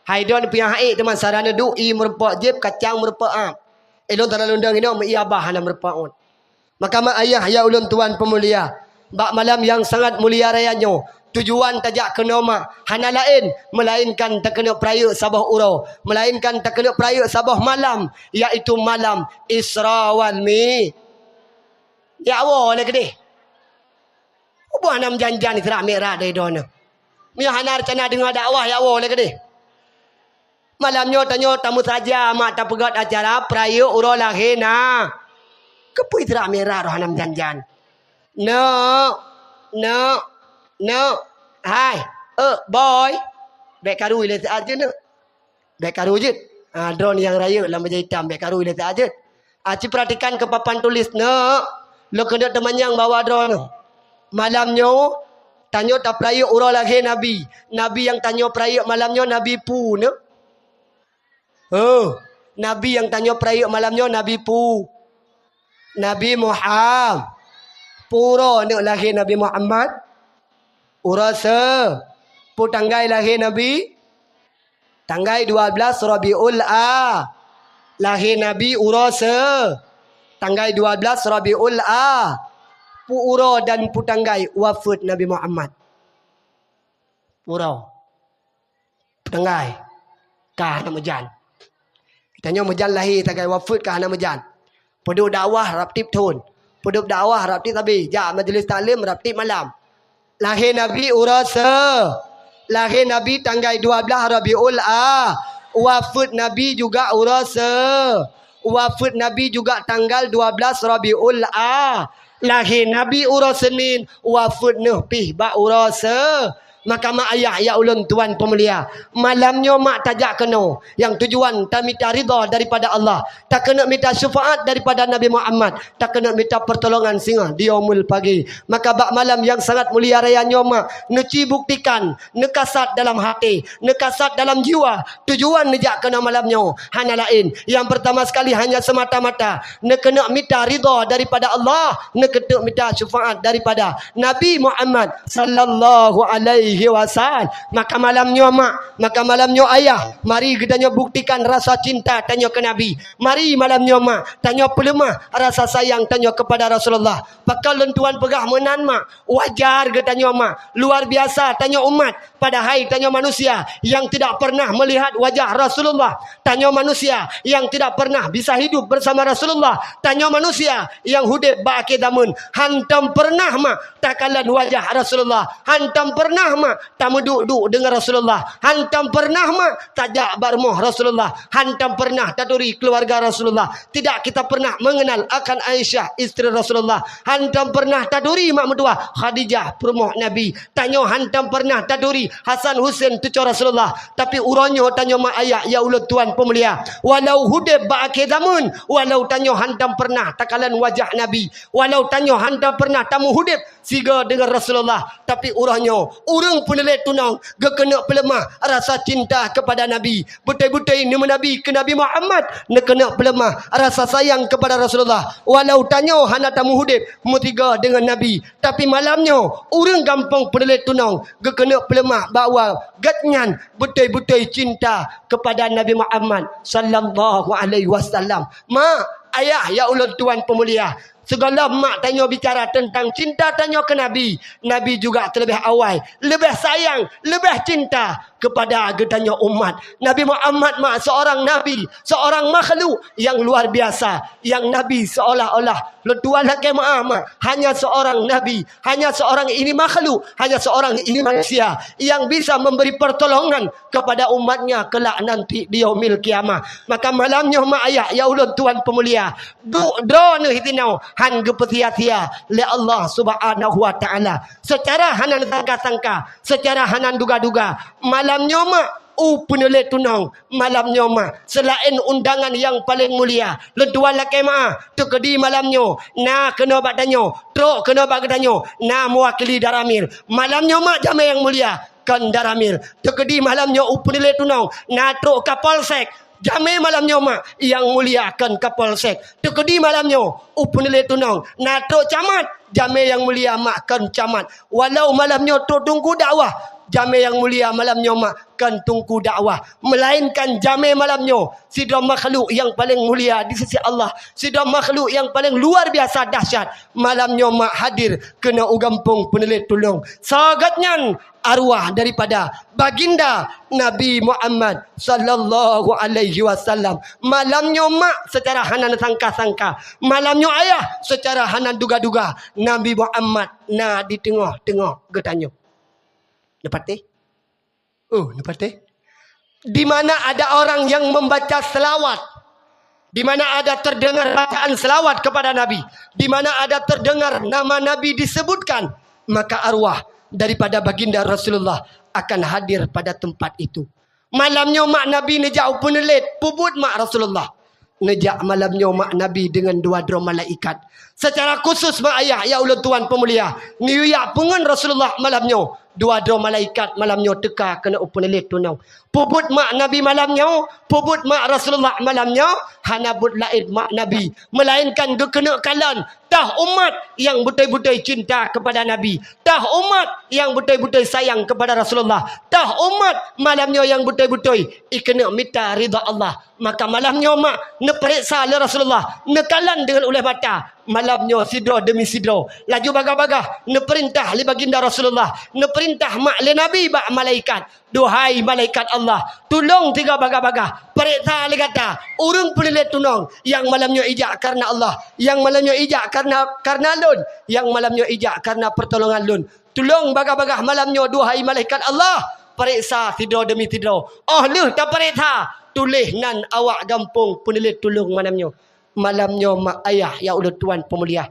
Hai droe piah ék teuma sara neuduek ié meurumpok jép kacang meurumpok ap. Ilôn tara lôn dong inoe meu ié abah hana meurumpok ot. Maka mak ayah ya ulôn tuan peumulia, bak malam nyang sangat mulia raya nyoe, tujuan tajak keunoe mak hana laén meulainkan takeuneuk peurayeuk saboh uroe, meulainkan takeuneuk peurayeuk saboh malam, yaitu malam Isra wal Mi. Jak woe lé keudeh. Peue buah nam jan-jan Isra Mi'raj dari droeneuh? Meunyoe hana reuncana deungoe dakwah, jak woe lé keudeh. Malam nyoe tanyoe tameusaja mak tapeugöt acara peurayeuk uroe lahé na. Keupeue Isra Mi'raj roh nam jan-jan? Neuk, neuk, neuk. Hai, euk, boy. Bèk karu ilèe siat jeuet neuk. Bèk karu jeuet. Ha, droeneuh nyang rayeuk lam bajèe itam, bèk karu ilèe siat jeuet. Ha, ci peuratikan keu papan tuléh neuk. Lôn keuneuk teumanyong bahwa droeneuh, malam nyoe tanyoe tapeurayeuk uroe lahé Nabi. Nabi nyang tanyoe peurayeuk malam nyoe Nabi peue neuk? Oh, Nabi nyang tanyoe peurayeuk malam nyoe Nabi peue? Nabi Muham-, peue uroe neuk lahé Nabi Muhammad? Uroe se-, peue tanggai lahé Nabi? Tanggai dua belas Rabiul A-, lahé Nabi uroe se-, tanggai dua belas Rabiul A-, peue uroe dan peue tanggai wafeuet Nabi Muhammad? Peue uroe? Peue tanggai? Ka hana meujan. Tanyoe meujan lahé sagai, wafeuet ka hana meujan. Peuduek dakwah rab tiep thon. Peuduek dakwah rab tiep sabe. Jak majeulis taklim rab tiep malam. Lahé Nabi uroe se-, lahé Nabi tanggai dua belas Rabiul A-, Wafeuet Nabi juga uroe se-, wafeuet Nabi juga tanggal dua belas Rabiul A-, lahé Nabi uroe Senin, wafeuet neuh pih bak uroe se-, Maka mak ayah ya ulôn tuan peumulia, malam nyoe mak tajak keunoe, nyang tujuan tamita ridha daripada Allah, takeuneuk mita syeufaat daripada Nabi Muhammad, takeuneuk mita peurtolongan singoh di yaumul pagi. Maka bak malam nyang sangat mulia raya nyoe mak, neuci buktikan, neukasat dalam até, neukasat dalam jiwa, tujuan neujak keunoe malam nyoe hana laén. Nyang peurtama sekali hanya seumata-mata neukeuneuk mita ridha daripada Allah, neukeuneuk mita syeufaat daripada Nabi Muhammad sallallahu alaihi wasallam. Maka malam nyoe mak, maka malam nyoe ayah, mari geutanyoe buktikan rasa cinta tanyoe keu Nabi. Mari malam nyoe mak, tanyoe peuleumah rasa sayang tanyoe keupada Rasulullah. Pakon lôn tuan peugah meunan mak, wajar geutanyoe mak, luar biasa tanyoe umat. Padahai tanyoe manusia nyang tidak pernah melihat wajah Rasulullah. Tanyoe manusia nyang tidak pernah bisa hidup bersama Rasulullah. Tanyoe manusia nyang udeb bak akhé zaman. Hantom pernah mak takalon wajah Rasulullah. Hantom pernah mak tameuduek-duek deungon Rasulullah. Hantom pernah mak tajak bak rumoh Rasulullah. Hantom pernah taturi keluarga Rasulullah. Tidak kita pernah mengenal akan Aisyah, istri Rasulullah. Hantom pernah taturi mak meutuwah Khadijah, peurumoh Nabi. Tanyoe hantom pernah taturi Hasan Husein, cuco Rasulullah, tapi uroe nyoe tanyoe mak ayah ya ulôn tuan peumulia. Walau udeb bak akhé zaman, walau tanyoe hantom pernah takalon wajah Nabi, walau tanyoe hantom pernah tameuudeb sigoe deungon Rasulullah, tapi uroe nyoe ureuëng peunuléh tunong geukeuneuk peuleumah rasa cinta keupada Nabi. Beutôi-beutôi neumeunabi keu Nabi Muhammad, neukeuneuk peuleumah rasa sayang keupada Rasulullah. Walau tanyoe hana tameuudeb meusigoe deungon Nabi, tapi malam nyoe, ureuëng gampông peunuléh tunong geukeuneuk peuleumah bahwa gobnyan beutôi-beutôi cinta keupada Nabi Muhammad sallallahu alaihi wasallam. Mak, ayah ya ulôn tuan peumulia, sigohlom mak tanyoe bicara teuntang cinta tanyoe keu Nabi, Nabi juga teuleubeh awai, leubeh sayang, leubeh cinta keupada geutanyoe umat. Nabi Muhammad mak seorang nabi, seorang makhluk nyang luar biasa, nyang Nabi seolah-olah lôn tuan lakée meu'ah mak, hanya seorang nabi, hanya seorang ini makhluk, hanya seorang ini manusia yang bisa memberi pertolongan kepada umatnya kelak nanti di yaumil qiyamah. Maka malam nyoe mak ayah ya ulôn tuan peumulia, duek droeneuh sinoe han geupeusia-sia lé Allah Subhanahu wa Taala. Secara hana sangka-sangka, secara hana duga-duga, malam nyoe mak u peunuléh tunong malam nyoe mak, seulaén undangan nyang paleng mulia, lôn tuan lakée meu'ah, teukeudi malam nyoe na keunoe bak tanyoe, trok keunoe bak geutanyoe, na meuwakili Daramil. Malam nyoe mak jamé nyang mulia kon Daramil. Teukeudi malam nyoe u peunuléh tunong na trok Kapolsek. Jamé malam nyoe mak nyang mulia kon Kapolsek. Teukeudi malam nyoe u peunuléh tunong na trok camat. Jamé nyang mulia mak kon camat. Walau malam nyoe trok teungku dakwah, jamé nyang mulia malam nyoe mak kon teungku dakwah, melainkan jamé malam nyoe sidroe makhluk nyang paleng mulia di sisi Allah, sidroe makhluk nyang paleng luar biasa dahsyat. Malam nyoe mak hadir keunoe u gampông peunuléh tunong. Sagat nyan arwah daripada Baginda Nabi Muhammad sallallahu alaihi wasallam. Malam nyoe mak secara hana sangka-sangka, malam nyoe ayah secara hana duga-duga, Nabi Muhammad na di teungoh-teungoh geutanyoe. Neupatéh? Oh, neupatéh? Di mana ada orang yang membaca selawat, di mana ada terdengar bacaan selawat kepada Nabi, di mana ada terdengar nama Nabi disebutkan, maka arwah daripada Baginda Rasulullah akan hadir pada tempat itu. Malam nyoe mak Nabi neujak u peunuléh, peubuet mak Rasulullah. Neujak malam nyoe mak Nabi deungon dua droe malaikat. Secara khusus mak ayah ya ulôn tuan peumulia, neuyue jak peungon Rasulullah malam nyoe. Dua droe malaikat malam nyoe teuka keunoe u peunuléh tunong. Peubuet mak Nabi malam nyoe, peubuet mak Rasulullah malam nyoe, hana buet laén mak Nabi, melainkan geukeuneuk kalon toh umat nyang beutôi-beutôi cinta keupada Nabi, toh umat nyang beutôi-beutôi sayang keupada Rasulullah, toh umat malam nyoe nyang beutôi-beutôi ikeuneuk mita ridha Allah. Maka malam nyoe mak neupareksa lé Rasulullah, neukalon deungon ulée mata. Malam nyoe sidroe deumi sidroe laju bagaih-bagaih neupeurintah lé Baginda Rasulullah, neupeurintah mak lé Nabi bak malaikat, "Duhai malaikat Allah, tulông tiga bagaih-bagaih pareksa lé gata ureuëng peunuléh tunong nyang malam nyoe ijak kareuna Allah, nyang malam nyoe ijak kareuna, kareuna lôn, nyang malam nyoe ijak kareuna peurtolongan lôn." Tulông bagaih-bagaih malam nyoe, duhai malaikat Allah, pareksa sidroe deumi sidroe. Óh lheueh tapareksa, tuléh nan awak gampông peuneulit tulông malam nyoe. Malam nyoe mak ayah nyang ulôn tuan peumulia,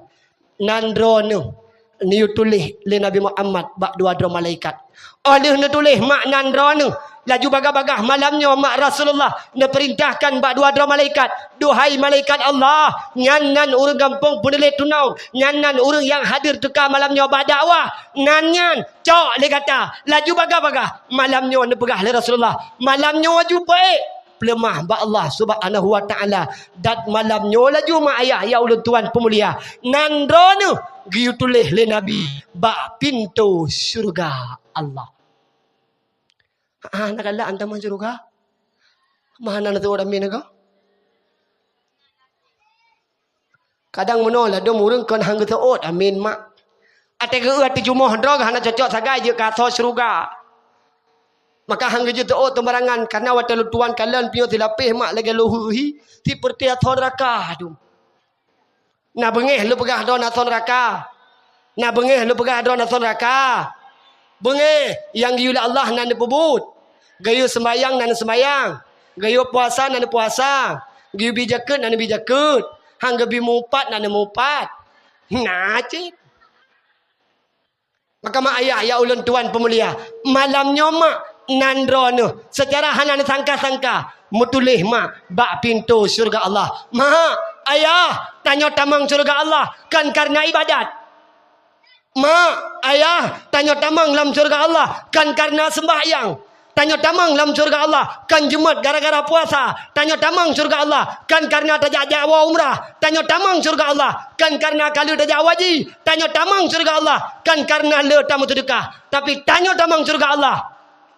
nan droeneuh neuyue tuléh lé Nabi Muhammad bak dua droe malaikat. Óh lheueh neutuléh mak nan droeneuh, laju bagaih-bagaih malam nyoe mak Rasulullah neupeurintahkan bak dua droe malaikat, "Duhai malaikat Allah, nyan nan ureuëng gampông peuneulit tulông, nyan nan ureuëng nyang hadir teuka malam nyoe bak dakwah, nan nyan cok lé gata." Laju bagaih-bagaih malam nyoe neupeugah lé Rasulullah, malam nyoe aju peuék peuleumah bak Allah Subhanahu wa Taala. Dan malam nyoe laju mak ayah nyang ulôn tuan peumulia, nan droeneuh geuyue tuléh lé Nabi bak pintoe syeuruga Allah. Ah, na galak antam syeuruga? Mana na teuôt amin ka? Kadang meunoe ladôm ureuëng kon han geuteuôt amin mak. Até geu-eu ateueh jumoh droe hana cocok sagai jeuet keu asoe syeuruga. Maka han geujeuet teuôt teumbarangan, karna watée lôn tuan kalon piôh silapéh mak lagée lôn heuhi, sipeurti asoe neuraka dum. Na beungéh lôn peugah droe na asoe neuraka. Na beungéh lôn peugah droe na asoe neuraka. Beungéh nyang geuyue lé Allah na neupeubuet. Geuyue seumbahyang na neuseumbahyang. Geuyue puasa na neupuasa. Geuyue bi jakeuet na neubi jakeuet. Han geubi meuupat na neumeuupat. Na cit. Maka mak ayah nyang ulôn tuan peumulia, malam nyoe mak nan droeneuh seucara hana neusangka-sangka meutuléh mak bak pintoe syeuruga Allah. Mak, ayah, tanyoe tamong syeuruga Allah kon kareuna ibadat. Mak, ayah, tanyoe tamong lam syeuruga Allah kon kareuna seumbahyang. Tanyoe tamong lam syeuruga Allah kon jeuet gara-gara puasa. Tanyoe tamong syeuruga Allah kon kareuna tajak-jak woe umrah. Tanyoe tamong syeuruga Allah kon kareuna ka lheueh tajak haji. Tanyoe tamong syeuruga Allah kon kareuna le tameuseudeukah. Tapi tanyoe tamong syeuruga Allah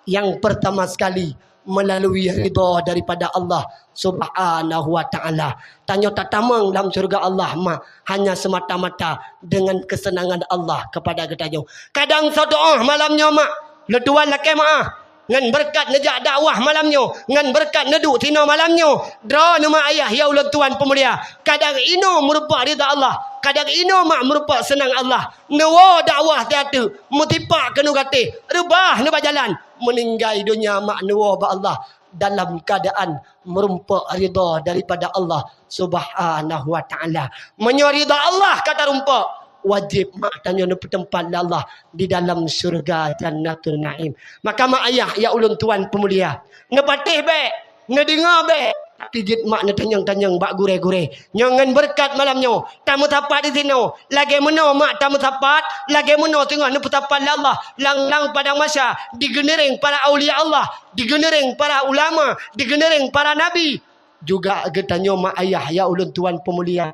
nyang peurtama sekali meulalu ridha daripada Allah Subhanahu wa Taala. Tanyoe tatamong lam syeuruga Allah mak hanya semata-mata dengan kesenangan Allah kepada geutanyoe. Kadang soe doá malam nyoe mak, lôn tuan lakée meuáh, ngon beureukat neujak dakwah malam nyoe, ngon beureukat neuduek sinoe malam nyoe, droeneuh mak ayah nyang ulôn tuan peumulia, kadang inoe meurumpok ridha Allah, kadang inoe mak meurumpok seunang Allah. Neuwoe dakwah siat teuk, meusipak keunoe gatéh, reubah neuba jalan, meuninggai donya mak neuwoe bak Allah dalam keuadaan meurumpok ridha daripada Allah Subhanahu wa Taala. Meunyoe ridha Allah ka tarumpok, wajéb mak tanyoe neupeuteumpat lé Allah di dalam syeuruga Jannatun Naim. Maka mak ayah nyang ulôn tuan peumulia, neupatéh bék, neudeungoe bék, tapi jeuet mak neutanyong-tanyong bak gurée-gurée. Nyoe ngon beureukat malam nyoe, tameusapat disinoe. Lagée meunoe mak tameusapat, lagée meunoe teungoh neupeusapat lé Allah lam, lam padang mahsyar, di geuneuréng para aulia Allah, di geuneuréng para ulama, di geuneuréng para nabi. Juga geutanyoe mak ayah nyang ulôn tuan peumulia,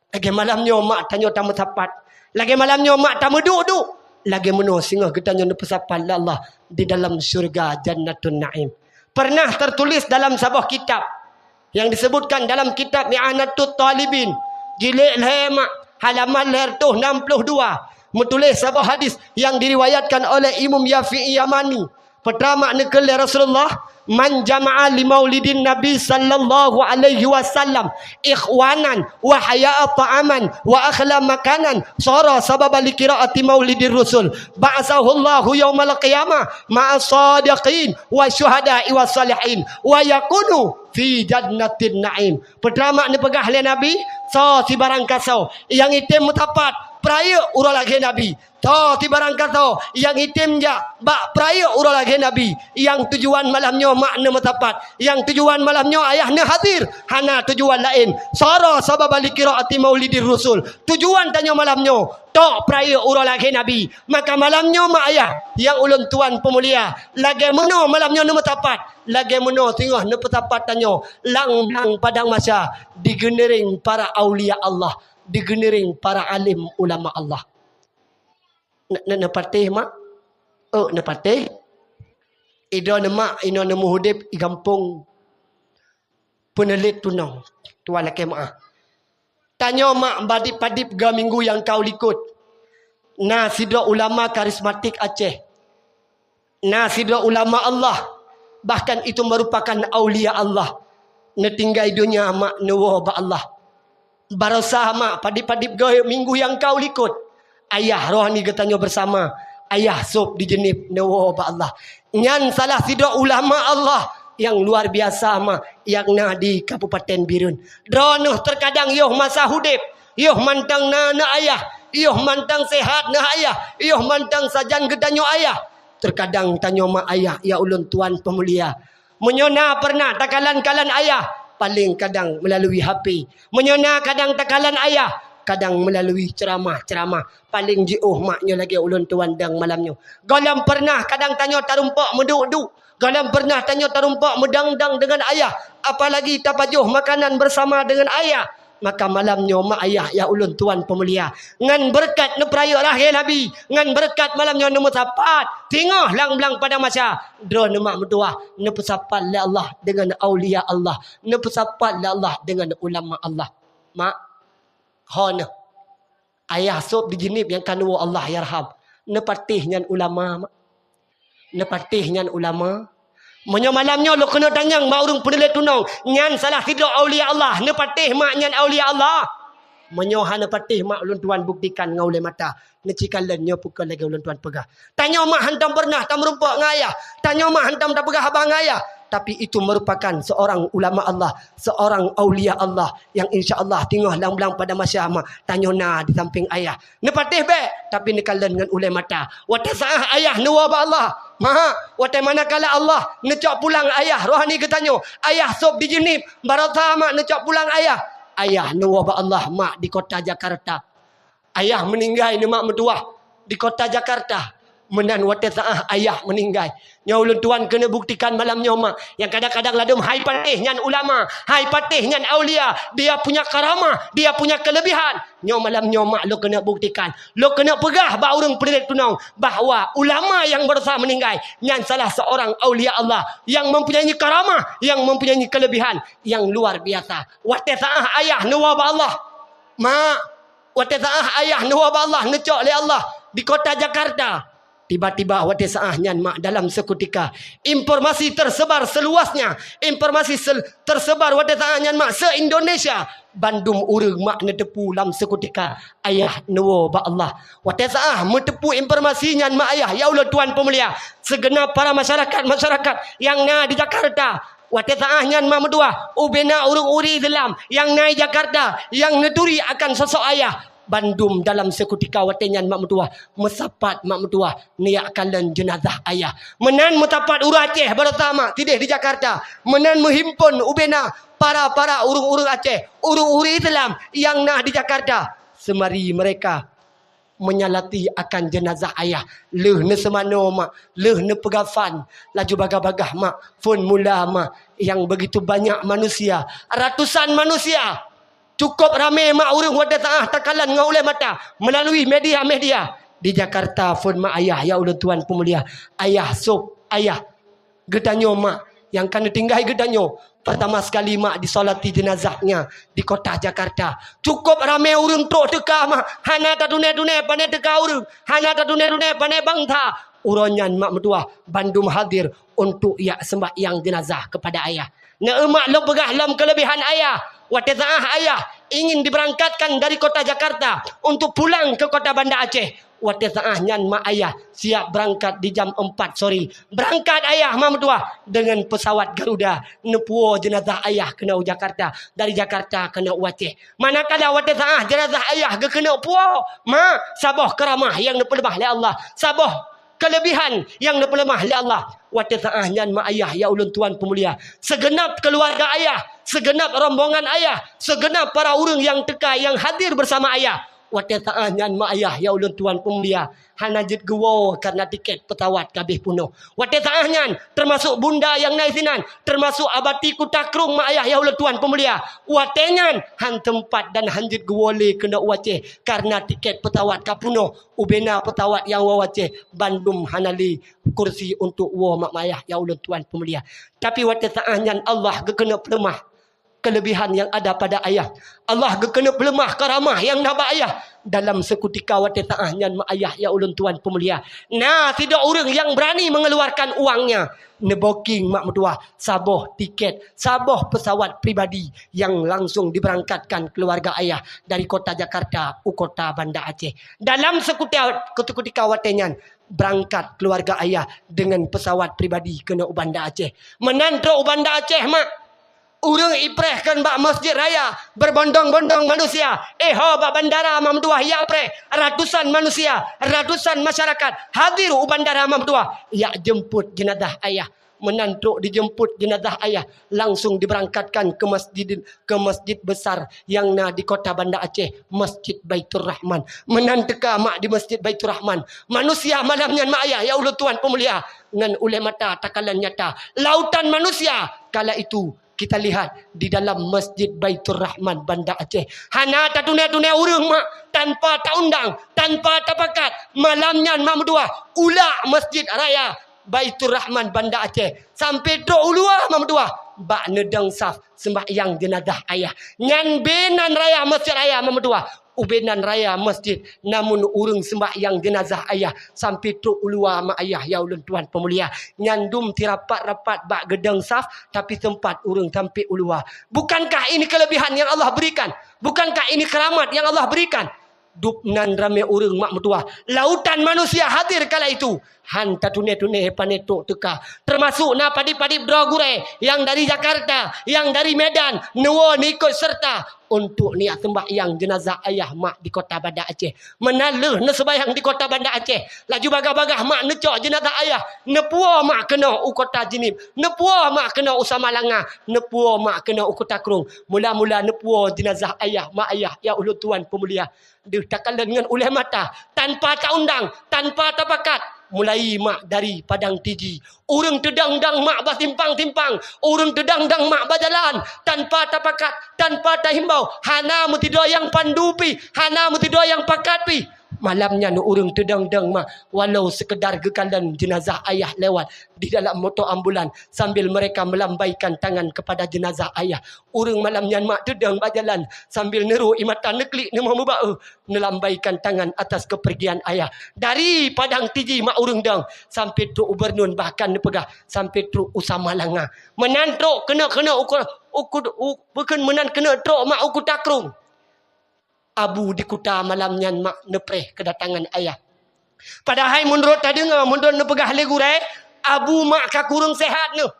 lagée malam nyoe mak tanyoe tameusapat, lagée malam nyoe mak tameuduek-duek, lagée meunoe singoh geutanyoe neupeusapat lé Allah di dalam syeuruga Jannatun Naim. Pernah tertulis dalam saboh kitab yang disebutkan dalam kitab I'anatut Talibin, jilid lhée mak, halaman lhée reutôh nam ploh dua, meutuléh saboh hadis yang diriwayatkan oleh Imam Syafi'i Yamani. Peutama neukheun lé Rasulullah, "Man jama'a li maulidin Nabi sallallahu alaihi wasallam ikhwanan wa hayya'a ta'aman wa akhla makanan, sara sababa li qiraati maulidir Rasul. Ba'atsahullahu yaumal qiyamah ma'as sadiqin wa syuhada'i was salihin wa yakunu fi jannatin na'im." Peutama neupeugah lé Nabi, soe sibarang kasoe nyang item meusapat peurayeuk uroe lagée Nabi, soe sibarang kasoe nyang item jak bak peurayeuk uroe lagée Nabi, nyang tujuan malam nyoe mak neumeusapat, nyang tujuan malam nyoe ayah neuhadir, hana tujuan laén. Sara sababa li qiraati maulidir Rasul. Tujuan tanyoe malam nyoe tok peurayeuk uroe lagée Nabi. Maka malam nyoe mak ayah nyang ulôn tuan peumulia, lagée meunoe malam nyoe neumeusapat, lagée meunoe singoh neupeusapat tanyoe lam, lam padang mahsyar di geuneuréng para aulia Allah, di geuneuréng para alim ulama Allah. Ne-, ne-, neupatéh mak? Oh, neupatéh. Idroe neumak inoe neumeuhudép di gampông peuneulit tulông. Tuan lakée meuáh. Tanyoe mak padib-padib goe minggu nyang ka u likot, na sidroe ulama karismatik Aceh. Na sidroe ulama Allah, bahkan itu merupakan aulia Allah, neutinggai donya mak neuwoe bak Allah. Barosa mak padib-padib goe minggu nyang ka u likot, ayah rohani geutanyoe beusama, ayah sôb di Jeunieb neuwoe bak Allah. Nyan salah sidroe ulama Allah, nyang luar biasa ma nyang na di Kabupaten Bireuen. Droeneuh teukadang yoh masa udeb, yoh mantong na, na ayah, yoh mantong sehat na ayah, yoh mantong sajan geutanyoe ayah. Teukadang tanyoe ma ayah, ya ulôn tuan peumulia. Meunyoe na pernah takalon-kalon ayah, paleng kadang meulalu H P. Meunyoe na kadang takalon ayah, kadang meulalu ceuramah-ceuramah. Paleng jiôh ma nyoe lagée ulôn tuan dang malam nyoe. Gohlom pernah kadang tanyoe tarumpok meuduek-duek. Gohlom pernah tanyoe tarumpok meudang-dang deungon ayah, apalagi tapajoh makanan bersama deungon ayah. Maka malam nyoe ma ayah, ya ulôn tuan peumulia, ngon beureukat neupeurayeuk lahé Nabi, ngon beureukat malam nyoe neumeusapat, singoh lam blang padang mahsyar, droeneuh ma meutuwah, neupeusapat lé Allah deungon aulia Allah, neupeusapat lé Allah deungon ulama Allah. Mak, ho neuh. Ayah sôb di Jeunieb nyang ka neuwoe, Allah yarham, neupatéh nyan ulama, mak. Neupatéh nyan ulama. Meunyoe malam nyoe lôn keuneuk tanyong bak ureuëng peunuléh tunong, nyan salah sidroe aulia Allah, neupatéh mak nyan aulia Allah? Meunyoe hana patéh mak, ulôn tuan buktikan ngon ulée mata. Neucikalon nyoe peukon lagée ulôn tuan peugah. Tanyoe mak hantom pernah tameurumpok ngon ayah. Tanyoe mak hantom tapeugah haba ngon ayah. Tapi itu merupakan seorang ulama Allah, seorang aulia Allah yang insya Allah singoh lam blang padang mahsyar mak tanyoe na di sampéng ayah. Neupatéh bék, tapi neukalon ngon ulée mata. Watée saát ayah neuwoe bak Allah, mak, watée manakala Allah neucok pulang ayah rohani geutanyoe, ayah sôb di Jeunieb, baroesa mak neucok pulang ayah. Ayah neuwoe bak Allah, mak, di kota Jakarta. Ayah meuninggai neuh mak meutuwah di kota Jakarta. Meunan watée saát ayah meuninggai. Nyoe ulôn tuan keuneuk buktikan malam nyoe mak. Nyang kadang-kadang ladôm hai patéh nyan ulama, hai patéh nyan aulia, dia punya karamah, dia punya kelebihan. Nyoe malam nyoe mak lôn keuneuk buktikan. Lôn keuneuk peugah bak ureuëng peunuléh tunong bahwa ulama nyang baroesa meuninggai nyan salah seorang aulia Allah yang mempunyai karamah, yang mempunyai kelebihan yang luar biasa. Watée saát ayah neuwoe bak Allah, mak, watée saát ayah neuwoe bak Allah, neucok lé Allah di kota Jakarta. Tiba-tiba watée saát nyan mak, dalam seukutika informasi tersebar seluasnya, informasi sel-, tersebar watée saát nyan mak se-Indonesia. Bandum ureuëng mak neuteupeue lam seukutika ayah neuwoe bak Allah. Watée saát meuteupeue informasi nyan mak ayah, ya ulôn tuan peumulia, sigeunab para masyarakat-masyarakat nyang na di Jakarta, watée saát nyan mak meutuwah, ubena ureuëng-ureuëng Islam nyang na di Jakarta nyang neuturi akan sosok ayah. Bandum dalam seukutika watée nyan mak meutuwah, meusapat mak meutuwah, neujak kalon jeunazah ayah. Meunan meusapat ureuëng Aceh baroesa mak sideh di Jakarta. Meunan meuhimpon ubena para-para ureuëng-ureuëng Aceh, ureuëng-ureuëng Islam nyang na di Jakarta. Seumari mereka menyalati akan jeunazah ayah. Lheueh neuseumanoe mak, lheueh neupeugafan, laju bagah-bagah mak, phon mula mak, nyang begitu banyak manusia, ratusan manusia. Cukup ramé mak ureuëng watée saát takalon ngon ulée mata meulalu media-media. Di Jakarta phon mak ayah, ya ulôn tuan peumulia, ayah sôb ayah geutanyoe mak nyang ka neutinggai geutanyoe, pertama sekali mak disolati jenazahnya di kota Jakarta. Cukup ramé ureuëng trok teuka mak, hana tatuné-tuné pané teuka ureuëng, hana tatuné-tuné pané bansa. Uroe nyan mak meutuwah bandum hadir untuk jak sembahyang jenazah kepada ayah. Neumak lôn peugah lom kelebihan ayah. Watée saát ayah ingin diberangkatkan dari kota Jakarta untuk pulang ke kota Banda Aceh, watée saát nyan mak ayah siap berangkat di jam empat sore. Berangkat ayah mak meutuwah dengan pesawat Garuda, neupuwoe jenazah ayah keunoe u Jakarta, dari Jakarta keunoe u Aceh. Manakala watée saát jenazah ayah geukeuneuk puwoe, mak, saboh karamah nyang neupeuleumah lé Allah, saboh kelebihan nyang neupeuleumah lé Allah. Watée saát nyan mak ayah, ya ulôn tuan peumulia, sigeunab keuluwarga ayah, sigeunab rombongan ayah, sigeunab para ureuëng nyang teuka nyang hadir beusama ayah. Watée saát nyan mak ayah, ya ulôn tuan peumulia, hana jeuet geuwoe karna tiket pesawat ka abéh peunoh. Watée saát nyan, teumasok bunda nyang na sinan, teumasok Abati Kuta Krueng mak ayah, ya ulôn tuan peumulia, watée nyan han teumpat dan han jeuet geuwoe lé keunoe u Aceh karna tiket pesawat ka peunoh. Ubena pesawat nyang woe u Aceh bandum hana lé kursi untuk woe mak ayah, ya ulôn tuan peumulia. Tapi watée saát nyan Allah geukeuneuk peuleumah kelebihan yang ada pada ayah. Allah geukeuneuk peuleumah karamah nyang na bak ayah. Dalam seukutika watée saát nyan mak ayah, ya ulôn tuan peumulia, na sidroe ureuëng nyang beurani mengeluarkan uangnya, neuboking mak meutuwah saboh tiket, saboh pesawat pribadi yang langsung diberangkatkan keluarga ayah dari kota Jakarta u kota Banda Aceh. Dalam seukutika, seukutika watée nyan, Berangkat keluarga ayah dengan pesawat pribadi keunoe u Banda Aceh. Meunan trok u Banda Aceh, mak, ureuëng ipreh kheun bak Masjid Raya, berbondong-bondong manusia. Eh, ho, bak bandara Mak Meutuah jak preh, ratusan manusia, ratusan masyarakat hadir u bandara Mak Meutuah jak jemput jenazah ayah. Meunan trok dijemput jenazah ayah, langsung diberangkatkan ke masjid, ke masjid besar yang na di kota Banda Aceh, Masjid Baiturrahman. Meunan teuka mak di Masjid Baiturrahman, manusia malam nyan mak ayah ya ulôn tuan peumulia, ngon ulée mata takalon nyata lautan manusia kala itu kita lihat di dalam Masjid Baiturrahman Banda Aceh. Hana tatuné-tuné ureuëng mak, tanpa taundang, tanpa tapakat. Malam nyan Mak Meutuah ulak Masjid Raya Baiturrahman Banda Aceh sampai trok u luwa Mak Meutuah bak neudong saf sembahyang jenazah ayah. Nyan beunan raya Masjid Raya Mak Meutuah. Ubé nan raya masjid, namun ureuëng sembahyang jenazah ayah sampai trok u luwa mak ayah ya ulôn tuan peumulia. Nyan dum tirapat-rapat bak geudong saf, tapi sempat ureuëng sampai u luwa. Bukankah ini kelebihan yang Allah berikan? Bukankah ini keramat yang Allah berikan? Dum nan ramé ureuëng Mak Meutuah. Lautan manusia hadir kala itu. Han tatuné-tuné pané trok teuka. Teumasuk na padib-padib droe gurée nyang dari Jakarta, nyang dari Medan, neuwoe neuikot serta untuk neujak sembahyang jenazah ayah mak di kota Banda Aceh. Meunan lheueh neuseumbahyang di kota Banda Aceh, laju bagaih-bagaih mak neucok jenazah ayah, neupuwoe mak keunoe u kota Jeunieb, neupuwoe mak keunoe u Samalanga, neupuwoe mak keunoe u Kota Krueng. Mula-mula neupuwoe jenazah ayah, mak ayah ya ulôn tuan peumulia. Deuh takalon ngon ulée mata, tanpa taundang, tanpa tapakat. Mulai mak dari Padang Tiji, ureuëng teudong-dong mak bak simpang-simpang, ureuëng teudong-dong mak bak jalan, tanpa tapakat, tanpa tahimbau, hana meusidroe nyang pandu pih, hana meusidroe nyang pakat pih. Malam nyan ureuëng teudong-dong mak, walau sekedar geukalon jenazah ayah lewat di dalam moto ambulan sambil mereka melambaikan tangan kepada jenazah ayah. Ureuëng malam nyan mak teudong bak jalan sambil neurôh ie mata neuklik neumoh meubaeu, neulambaikan tangan atas kepergian ayah. Dari Padang Tiji mak ureuëng dong sampai trok u Beureunuen, bahkan neupeugah sampai trok u Samalanga. Meunan trok keunoe-keunoe u, u, u, bukon meunan keunoe trok mak u Kota Krueng. Abu di kuta malam nyan mak neupreh keudatangan ayah. Padahai meunurot tadeungoe, meunurot neupeugah lé gurée, Abu mak ka kureueng sehat neuh.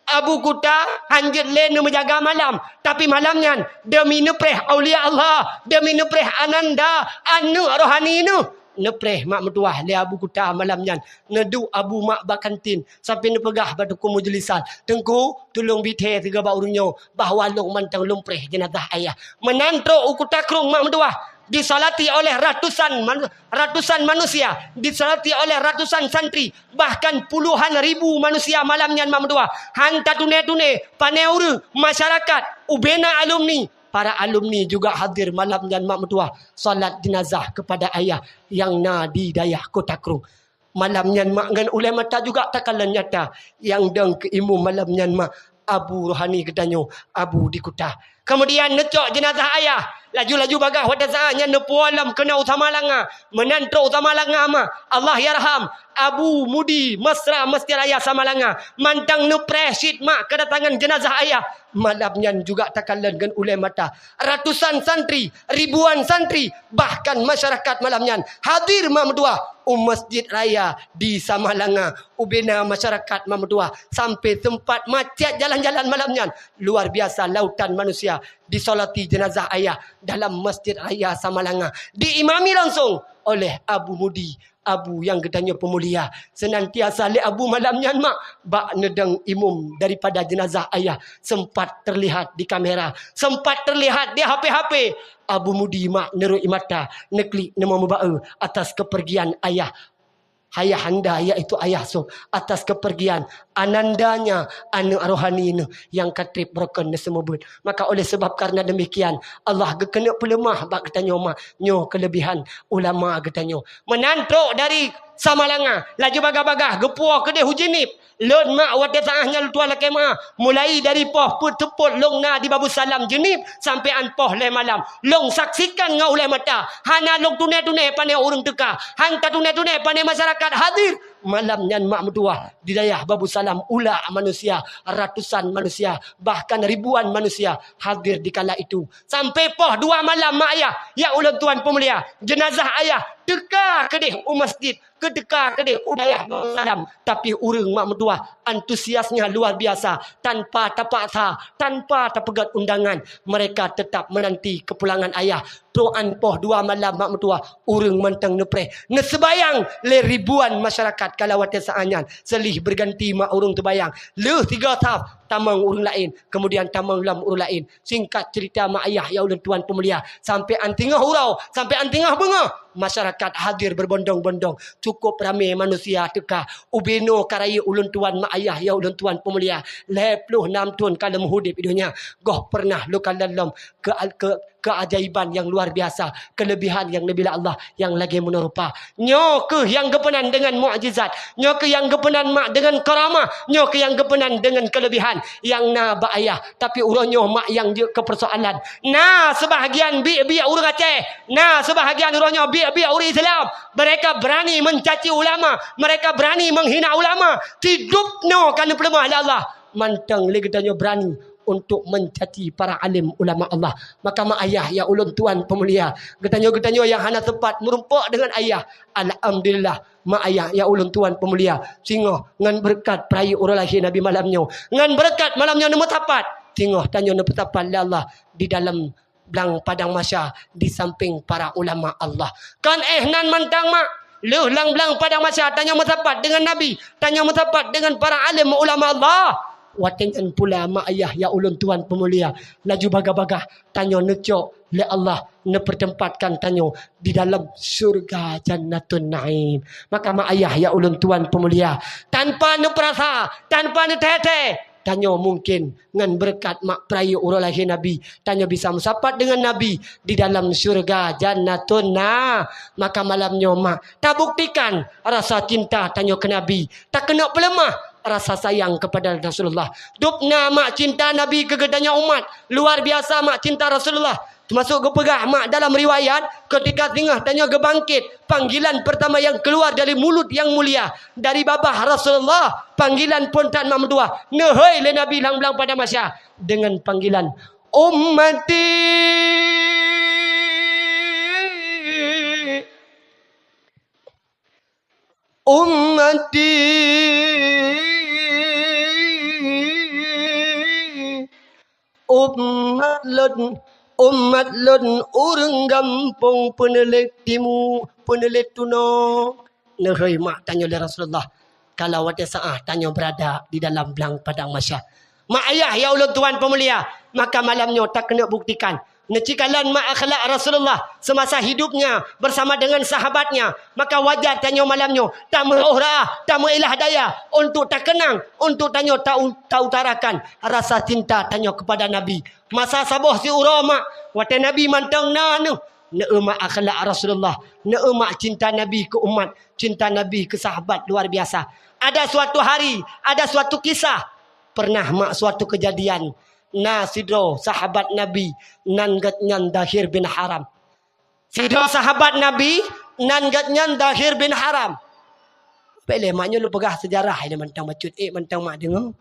Abu kuta hanjeuet lé neumeujaga malam, tapi malam nyan demi neupreh aulia Allah, demi neupreh ananda, aneuëk rohani neuh, neupreh mak meutuwah lé Abu kuta malam nyan. Neuduek Abu mak bak kantin sampai neupeugah bak teungku majeulisan, "Teungku, tulông bithée sigoe bak ureuëng nyoe bahwa lôn mantong lôn preh jeunazah ayah." Meunan trok u Kota Krueng mak meutuwah, disalati oleh ratusan manu-, ratusan manusia, disalati oleh ratusan santri, bahkan puluhan ribu manusia malam nyan mak meutuwah. Han tatuné-tuné, pané ureuëng, masyarakat, ubena alumni, para alumni juga hadir malam nyan mak meutuwah salat jenazah kepada ayah yang na di dayah Kota Krueng. Malam nyan mak ngon ulée mata juga takalon nyata, nyang dong keu imum malam nyan mak Abu Rohani geutanyoe, Abu di Kuta. Kemudian neucok jeunazah ayah, laju-laju bagaih watée saát nyan neupuwoe lom keunoe u Samalanga. Meunan trok u Samalanga mak, Allah yarham, Abu Mudi Mesra Masjid Raya Samalanga mantong neupreh cit mak keudatangan jeunazah ayah. Malam nyan juga takalon ngon ulée mata, ratusan santri, ribuan santri, bahkan masyarakat malam nyan hadir mak meutuwah u Masjid Raya di Samalanga. Ubena masyarakat mak meutuwah sampai sempat macet jalan-jalan malam nyan. Luar biasa lautan manusia disolati jenazah ayah dalam Masjid Raya Samalanga, diimami langsung oleh Abu Mudi, Abu nyang geutanyoe peumulia. Senantiasa lé Abu malam nyan mak bak neudong imum daripada jeunazah ayah sempat terlihat di kamera, sempat terlihat di H P-H P. Abu Mudi mak neurôh ie mata, neuklik, neumoe meubaeu atas kepergian ayah, ayahanda, yaitu ayah soe, atas kepergian anandanya, aneuëk rohani neuh nyang ka treb beurokon neuseumeubeuet. Maka oleh sebab karena demikian, Allah geukeuneuk peuleumah bak geutanyoe mak. Nyoe keulebihan ulama geutanyoe. Meunan trok dari Samalanga, laju bagaih-bagaih geupuwoe keudeh u Jeunieb. Lôn mak watée saát nyan lôn tuan lakée meuah, mulai dari poh peuet seupôt lôn na di Babussalam Jeunieb sampai an poh lhée malam. Lôn saksikan ngon ulée mata, hana lôn tuné-tuné pané ureuëng teuka, han tatuné-tuné pané masyarakat hadir. Malam nyan mak meutuwah di dayah Babu Salam, ulak manusia, ratusan manusia, bahkan ribuan manusia hadir di kala itu. Sampai poh dua malam mak ayah, ya ulôn tuan peumulia, jenazah ayah teuka keudeh u masjid, keudeh teuka keudeh u dayah Babu Salam. Tapi ureuëng mak meutuwah antusiasnya luar biasa, tanpa tapaksa, tanpa tapeugét undangan, mereka tetap menanti kepulangan ayah. Troan poh dua malam mak meutuwah, ureuëng mantong neupreh. Neuseubayang lé ribuan masyarakat kala watée saát nyan. Seulih beuganti mak ureuëng teubayang. Lheueh tiga saf, tamong ureuëng laén, kemudian tamong lom ureuëng laén. Singkat cerita mak ayah ya ulôn tuan peumulia, sampai an teungoh uroe, sampai an teungoh beungoh, masyarakat hadir berbondong-bondong. Cukup ramé manusia teuka. Ubé noe ka rayeuk ulôn tuan mak ayah ya ulôn tuan peumulia. Lhée ploh nam thon ka lom udeb i donya, goh pernah lôn kalon lom ke, ke, keajaiban yang luar biasa, kelebihan yang neubi lé Allah yang lagée meunoe rupa. Nyoe kheueh nyang geupeunan deungon mukjizat, nyoe kheueh nyang geupeunan mak deungon karamah, nyoe kheueh nyang geupeunan deungon kelebihan nyang na bak ayah. Tapi uroe nyoe mak nyang jeuet keu peusoalan. Na seubahagian biek-biek ureuëng Aceh, na seubahagian uroe nyoe biek-biek ureuëng Islam, mereka berani mencaci ulama, mereka berani menghina ulama. Sidroe nyoe ka neupeuleumah lé Allah. Mantong lé geutanyoe berani untuk mencaci para alim ulama Allah. Maka mak ayah ya ulôn tuan peumulia, geutanyoe-geutanyoe nyang hana sempat meurumpok deungon ayah, alhamdulillah, mak ayah ya ulôn tuan peumulia, singoh ngon beureukat peurayeuk uroe lahé Nabi malam nyoe, ngon beureukat malam nyoe neumeusapat, singoh tanyoe neupeusapat lé Allah di dalam blang padang mahsyar di samping para ulama Allah. Kon éh nan mantong mak, lheueh lam blang padang mahsyar tanyoe meusapat deungon Nabi, tanyoe meusapat deungon para alim ulama Allah. Watée nyan pula mak ayah ya ulôn tuan peumulia, laju bagah-bagah tanyoe neucok lé Allah, neupeutempatkan tanyoe di dalam syurga Jannatun Naim. Maka mak ayah ya ulôn tuan peumulia, tanpa neupeurasa, tanpa neuthée-thée, tanyoe mungkin ngon beureukat mak peurayeuk uroe lahé Nabi, tanyoe bisa meusapat deungon Nabi di dalam syurga Jannatun Na. Maka malam nyoe mak, tabuktikan rasa cinta tanyoe keu Nabi, takeuneuk peuleumah rasa sayang kepada Rasulullah. Dubna mak cinta Nabi keu geutanyoe umat, luar biasa mak cinta Rasulullah. Teumasuk geupeugah mak dalam riwayat, ketika singoh tanyoe geubangkét, panggilan pertama yang keluar dari mulut yang mulia, dari babah Rasulullah, panggilan phon that mak meutuwah, neuhôi lé Nabi lam blang padang mahsyar dengan panggilan, "Ummati, ummati, umat lôn, umat lôn ureuëng gampông Peuneulék Timu, Peuneulék Tunoe." Neuhôi mak tanyoe lé Rasulullah, kalau watée saát tanyoe beurada di dalam blang padang mahsyar. Mak ayah ya ulôn tuan peumulia, maka malam nyoe takeuneuk buktikan neucikalon mak akhlak Rasulullah semasa hidupnya bersama dengan sahabatnya. Maka wajar tanyoe malam nyoe tameuôh reuah, tameuilah daya untuk takeunang, untuk tanyoe tau-, tautarakan rasa cinta tanyoe kepada Nabi. Masa saboh siuroe mak, watée Nabi mantong na neuh, neueu mak akhlak Rasulullah, neueu mak cinta Nabi keu umat, cinta Nabi keu sahabat luar biasa. Ada suatu hari, ada suatu kisah, pernah mak suatu kejadian, na sidroe sahabat Nabi nan geuhnyan Dahir bin Haram. Sidroe sahabat Nabi nan geuhnyan Dahir bin Haram. Bék lé mak nyoe lôn peugah seujarah, ini mantong bacut, ék mantong mak deungoe.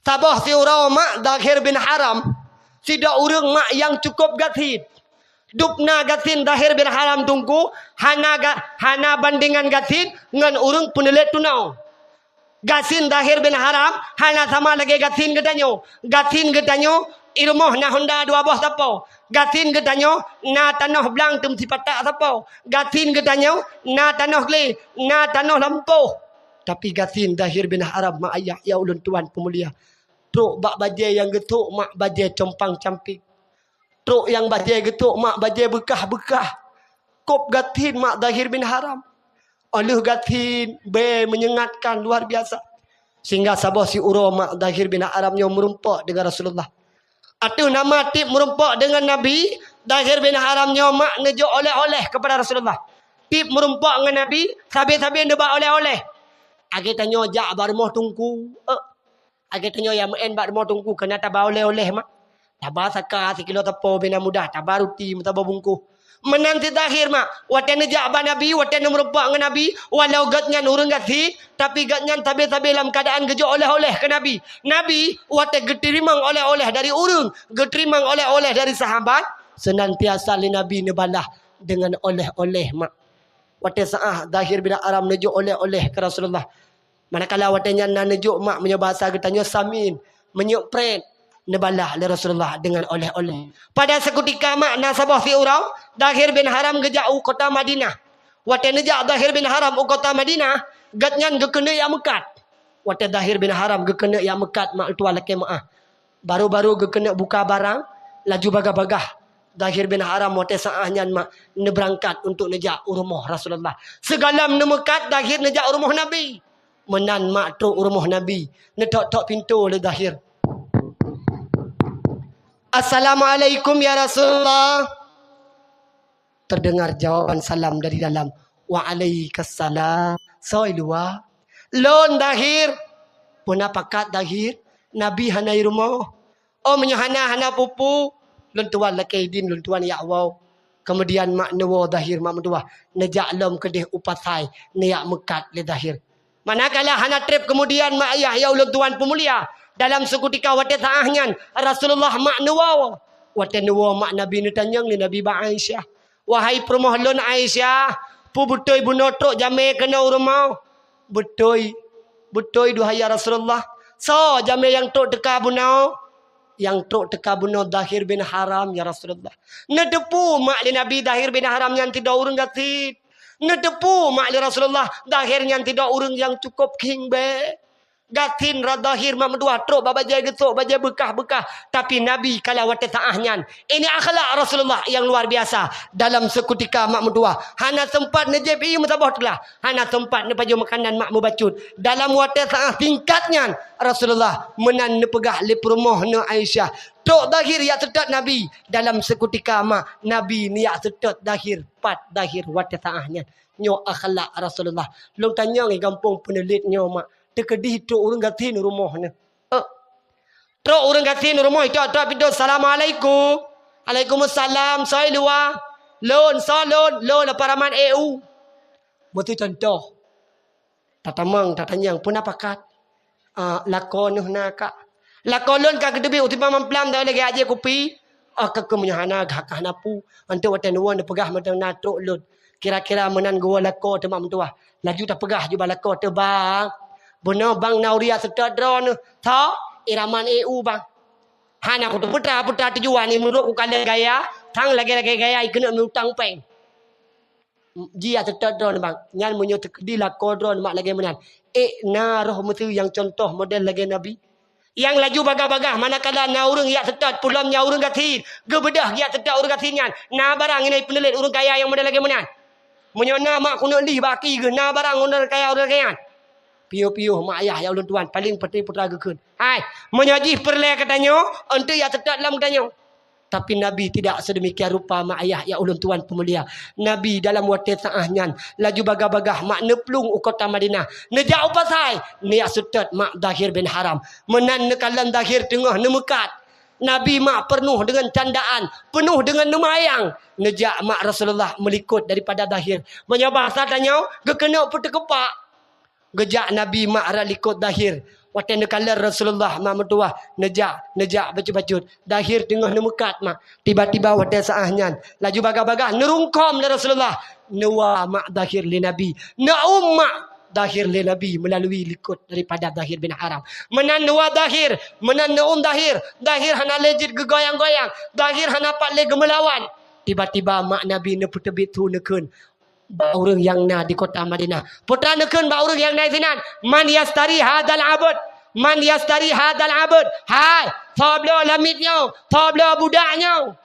Saboh siuroe mak Dahir bin Haram, sidroe ureuëng mak nyang cukup gasien. Dubna gasien Dahir bin Haram teungku, hana ga-, hana bandingan gasien ngon ureuëng Peuneulék Tunoe. Gasien Dahir bin Haram hana sama lagée gasien geutanyoe. Gasien geutanyoe i rumoh na honda dua boh sapo. Gasien geutanyoe na tanoh blang teumeusipatak sapo. Gasien geutanyoe na tanoh glé, na tanoh lampôh. Tapi gasien Dahir bin Haram mak ayah ya ulôn tuan peumulia, trok bak bajée nyang geutrok mak bajée compang-camping. Trok nyang bajée geutrok mak bajée beukah-beukah. Kop gasien mak Dahir bin Haram. Óh lheueh gasien bée meunyengatkan luar biasa. Sehingga saboh siuroe mak Dahir bin Haram nyoe meurumpok deungon Rasulullah. Ateueh nama tieb meurumpok deungon Nabi, Dahir bin Haram nyoe mak neujok oleh-oleh kepada Rasulullah. Tieb meurumpok ngon Nabi, sabe-sabe neuba oleh-oleh. Lagée tanyoe jak bak rumoh teungku, eh, lagée tanyoe nyang meu'en bak rumoh teungku keunan taba oleh-oleh mak. Taba saka sikilo sapo bina mudah, taba ruti meusaboh bungkôh. Meunan cit Dahir, mak. Watée neujak bak Nabi, watée neumeurumpok ngon Nabi, walau gobnyan ureuëng gasien, tapi gobnyan sabe-sabe lam keuadaan geujok oleh-oleh keu Nabi. Nabi, watée geuteurimong oleh-oleh dari ureuëng, geuteurimong oleh-oleh dari sahabat, seunantiasa lé Nabi neubalah deungon oleh-oleh, mak. Watée saát Dahir bin Haram neujok oleh-oleh keu Rasulullah, manakala watée nyan na neujok, mak, meunyoe bahasa geutanyoe samin, meunyoe prét, neubalah lé Rasulullah deungon oleh-oleh. Pada seukutika, mak, na saboh siuroe, Dahir bin Haram geujak u kota Madinah. Watée neujak Dahir bin Haram u kota Madinah, gobnyan geukeuneuk jak meukat. Watée Dahir bin Haram geukeuneuk jak meukat, mak, tuan lakée meuáh. Baru-baru geukeuneuk buka barang, laju bagah-bagah Dahir bin Haram watée saát nyan, mak, neubeurangkat untuk neujak u rumoh Rasulullah. Sigohlom neumeukat, Dahir neujak u rumoh Nabi. Meunan, mak, trok u rumoh Nabi, neutok-tok pintoe lé Dahir. "Assalamualaikum, ya Rasulullah." Terdengar jawaban salam dari dalam. "Waalaikumsalam. Soe i luwa?" "Lôn Dahir." "Peue na pakat Dahir? Nabi hana i rumoh." "Oh, meunyoe hana, hana peue-peue. Lôn tuan lakée idin, lôn tuan jak woe." Keumudian, mak, neuwoe Dahir, mak, meutuwah, neujak lom keudeh u pasai, neujak meukat lé Dahir. Manakala hana treb keumudian, mak, ayah nyang ulôn tuan peumulia, dalam seukutika watée saát nyan, Rasulullah, mak, neuwoe. Watée neuwoe, mak, Nabi neutanyong lé Nabi bak Aisyah, "Wahai peurumoh lôn Aisyah, peue beutôi bunoe trok jamé keunoe u rumoh?" "Beutôi, beutôi, duhai ya Rasulullah." "Soe jamé nyang trok teuka bunoe?" "Nyang trok teuka bunoe Dahir bin Haram, ya Rasulullah." Neuteupeue, mak, lé Nabi Dahir bin Haram nyan sidroe ureuëng gasien. Neuteupeue, mak, lé Rasulullah Dahir nyan sidroe ureuëng nyang cukup khieng bée. Gasien ra Dahir, mak, meutuwah, trok bak bajée geusok, bajée beukah-beukah. Tapi Nabi kala watée saát nyan, ini akhlak Rasulullah nyang luar biasa. Dalam seukutika, mak, meutuwah, hana seumpat neujieb ié meusaboh teulah, hana seumpat neupajoh makanan, mak, meubacut. Dalam watée saát singkat nyan, Rasulullah meunan neupeugah lé peurumoh neuh Aisyah, "Trok Dahir jak seutôt Nabi." Dalam seukutika, mak, Nabi neujak seutôt Dahir, pat Dahir watée saát nyan. Nyoe akhlak Rasulullah. Lôn tanyong i gampông Peuneulit nyoe, mak, teukeudi trok ureuëng gasien u rumoh neuh. Eh, trok ureuëng gasien u rumoh, itok-tok pintoe, "Assalamualaikum." "Alaikumussalam. Soe i luwa?" "Lôn." "Soe lôn?" "Lôn Abdurrahman E U." Meututoe contoh. Tatamong, tatanyong, "Peue na pakat?" "Ah, lakoe neuh na, Kak." "Lakoe lôn ka geuteubiet u Simpang Mamplam, dan lagée jak jieb kupi." "Ah, ka keuh meunyoe hana, ka, ka hana peue. Enteuk watée neuwoe neupeugah mantong na trok lôn." Kira-kira meunan geuwoe lakoe teuh, mak, meutuwah. Laju tapeugah jubah lakoe teuh, "Bang, bunoe bang na ureuëng jak seutôt droeneuh." "Soe?" "Abdurrahman E U, bang." Hana kuteupeutra-peutra tujuan, i meurok kukalon gaya, sang lagée-lagée gaya i keuneuk meu-utang péng. "Jijak seutôt droeneuh, bang." "Nyan meunyoe teukeudi lakoe droeneuh, mak, lagée meunan, ék na roh meuseue nyang contoh model lagée Nabi, nyang laju bagah-bagah manakala na ureuëng jak seutôt, peulom nyan ureuëng gasien, geubeudôh jak seutôt ureuëng gasien nyan. Na barang inai Peuneulit ureuëng kaya nyang model lagée meunan? Meunyoe na, mak, keuneuk lih bak aki geuh, na barang ureuëng kaya, ureuëng kaya nyan." Piôh-piôh, mak, ayah nyang ulôn tuan, paleng peutra-peutra geukheun, "Hai, meunyoe jih peureulée geutanyoe, enteuk jak seutôt lom geutanyoe." Tapi Nabi tidak sedemikian rupa, mak, ayah nyang ulôn tuan peumulia. Nabi dalam watée saát nyan laju bagah-bagah, mak, neuplueng u kota Madinah, neujak u pasai, neujak seutôt, mak, Dahir bin Haram. Meunan neukalon Dahir teungoh neumeukat. Nabi, mak, peunuh deungon candaan, peunuh deungon neumayang. Neujak, mak, Rasulullah meulikot daripada Dahir. Meunyoe bahasa tanyoe, geukeuneuk peuteukeupak. Geujak Nabi, mak, rot likot Dahir. Watée neukalon Rasulullah, mak, meutuwah, neujak, neujak bacut-bacut. Dahir teungoh neumeukat, mak. Tiba-tiba watée saát nyan, laju bagah-bagah neurungkôm lé Rasulullah. Neuwa, mak, Dahir lé Nabi. Neuôm, mak, Dahir lé Nabi meulalui likot daripada Dahir bin Haram. Meunan neuwa Dahir, meunan neuôm Dahir. Dahir hana lé jeuet geugoyang-goyang. Dahir hana pat lé geumeulawan. Tiba-tiba, mak, Nabi neupeuteubiet su neukheun bak ureuëng nyang na di kota Madinah. Peue ta neukheun bak ureuëng nyang na sinan, "Man yastari hadzal abd? Man yastari hadzal abd? Hai, soe bloe lamiet nyoe? Soe bloe budak nyoe?"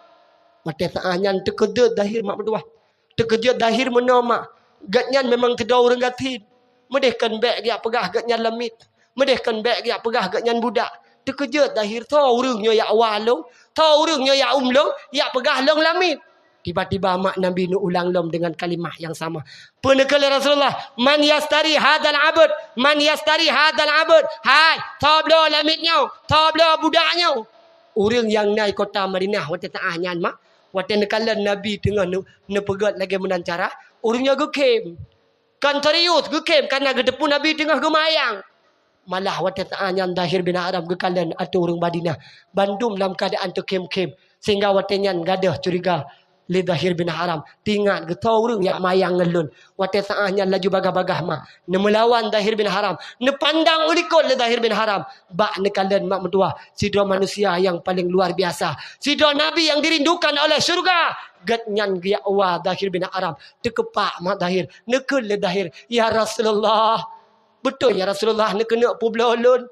Watée saát nyan teukeujot Dahir, mak, meutuwah. Teukeujot Dahir meunoe, mak. Gobnyan memang sidroe ureuëng gasien. Meudeh kon bék geujak peugah gobnyan lamiet. Meudeh kon bék geujak peugah gobnyan budak. Teukeujot Dahir, "Soe ureuëng nyoe jak wa lôn? Soe ureuëng nyoe jak ôm lôn, jak peugah lôn lamiet?" Tiba-tiba, mak, Nabi neuulang lom deungon kalimah nyang sama. Peue neukheun lé Rasulullah, "Man yastari hadzal abd? Man yastari hadzal abd? Hai, soe bloe lamiet nyoe? Soe bloe budak nyoe?" Ureuëng nyang na di kota Madinah watée saát nyan, mak, Watée neukalon Nabi teungoh neu-, neupeugét lagée meunan cara, ureuëng nyoe geukhém. Kon serius, geukhém, kareuna geuteupeue Nabi teungoh geumayang. Malah watée saát nyan Zahir bin Haram geukalon ateueh ureuëng Madinah, bandum lam keuadaan teukhém-khém, sehingga watée nyan gadôh curiga lé Zahir bin Haram, teuingat geutanyoe ureuëng nyang mayang ngon lôn. Watée saát nyan laju bagaih-bagaih mak neumeulawan Zahir bin Haram, neupandang u likot lé Zahir bin Haram bak neukalon mak meutuwah, sidroe manusia nyang paleng luar biasa, sidroe nabi nyang dirindukan oleh syeuruga. Gét nyan geujak wa Zahir bin Haram, teukeupak mak Zahir, neukheun lé Zahir, "Ya Rasulullah, beutôi ya Rasulullah neukeuneuk peubloe lôn?"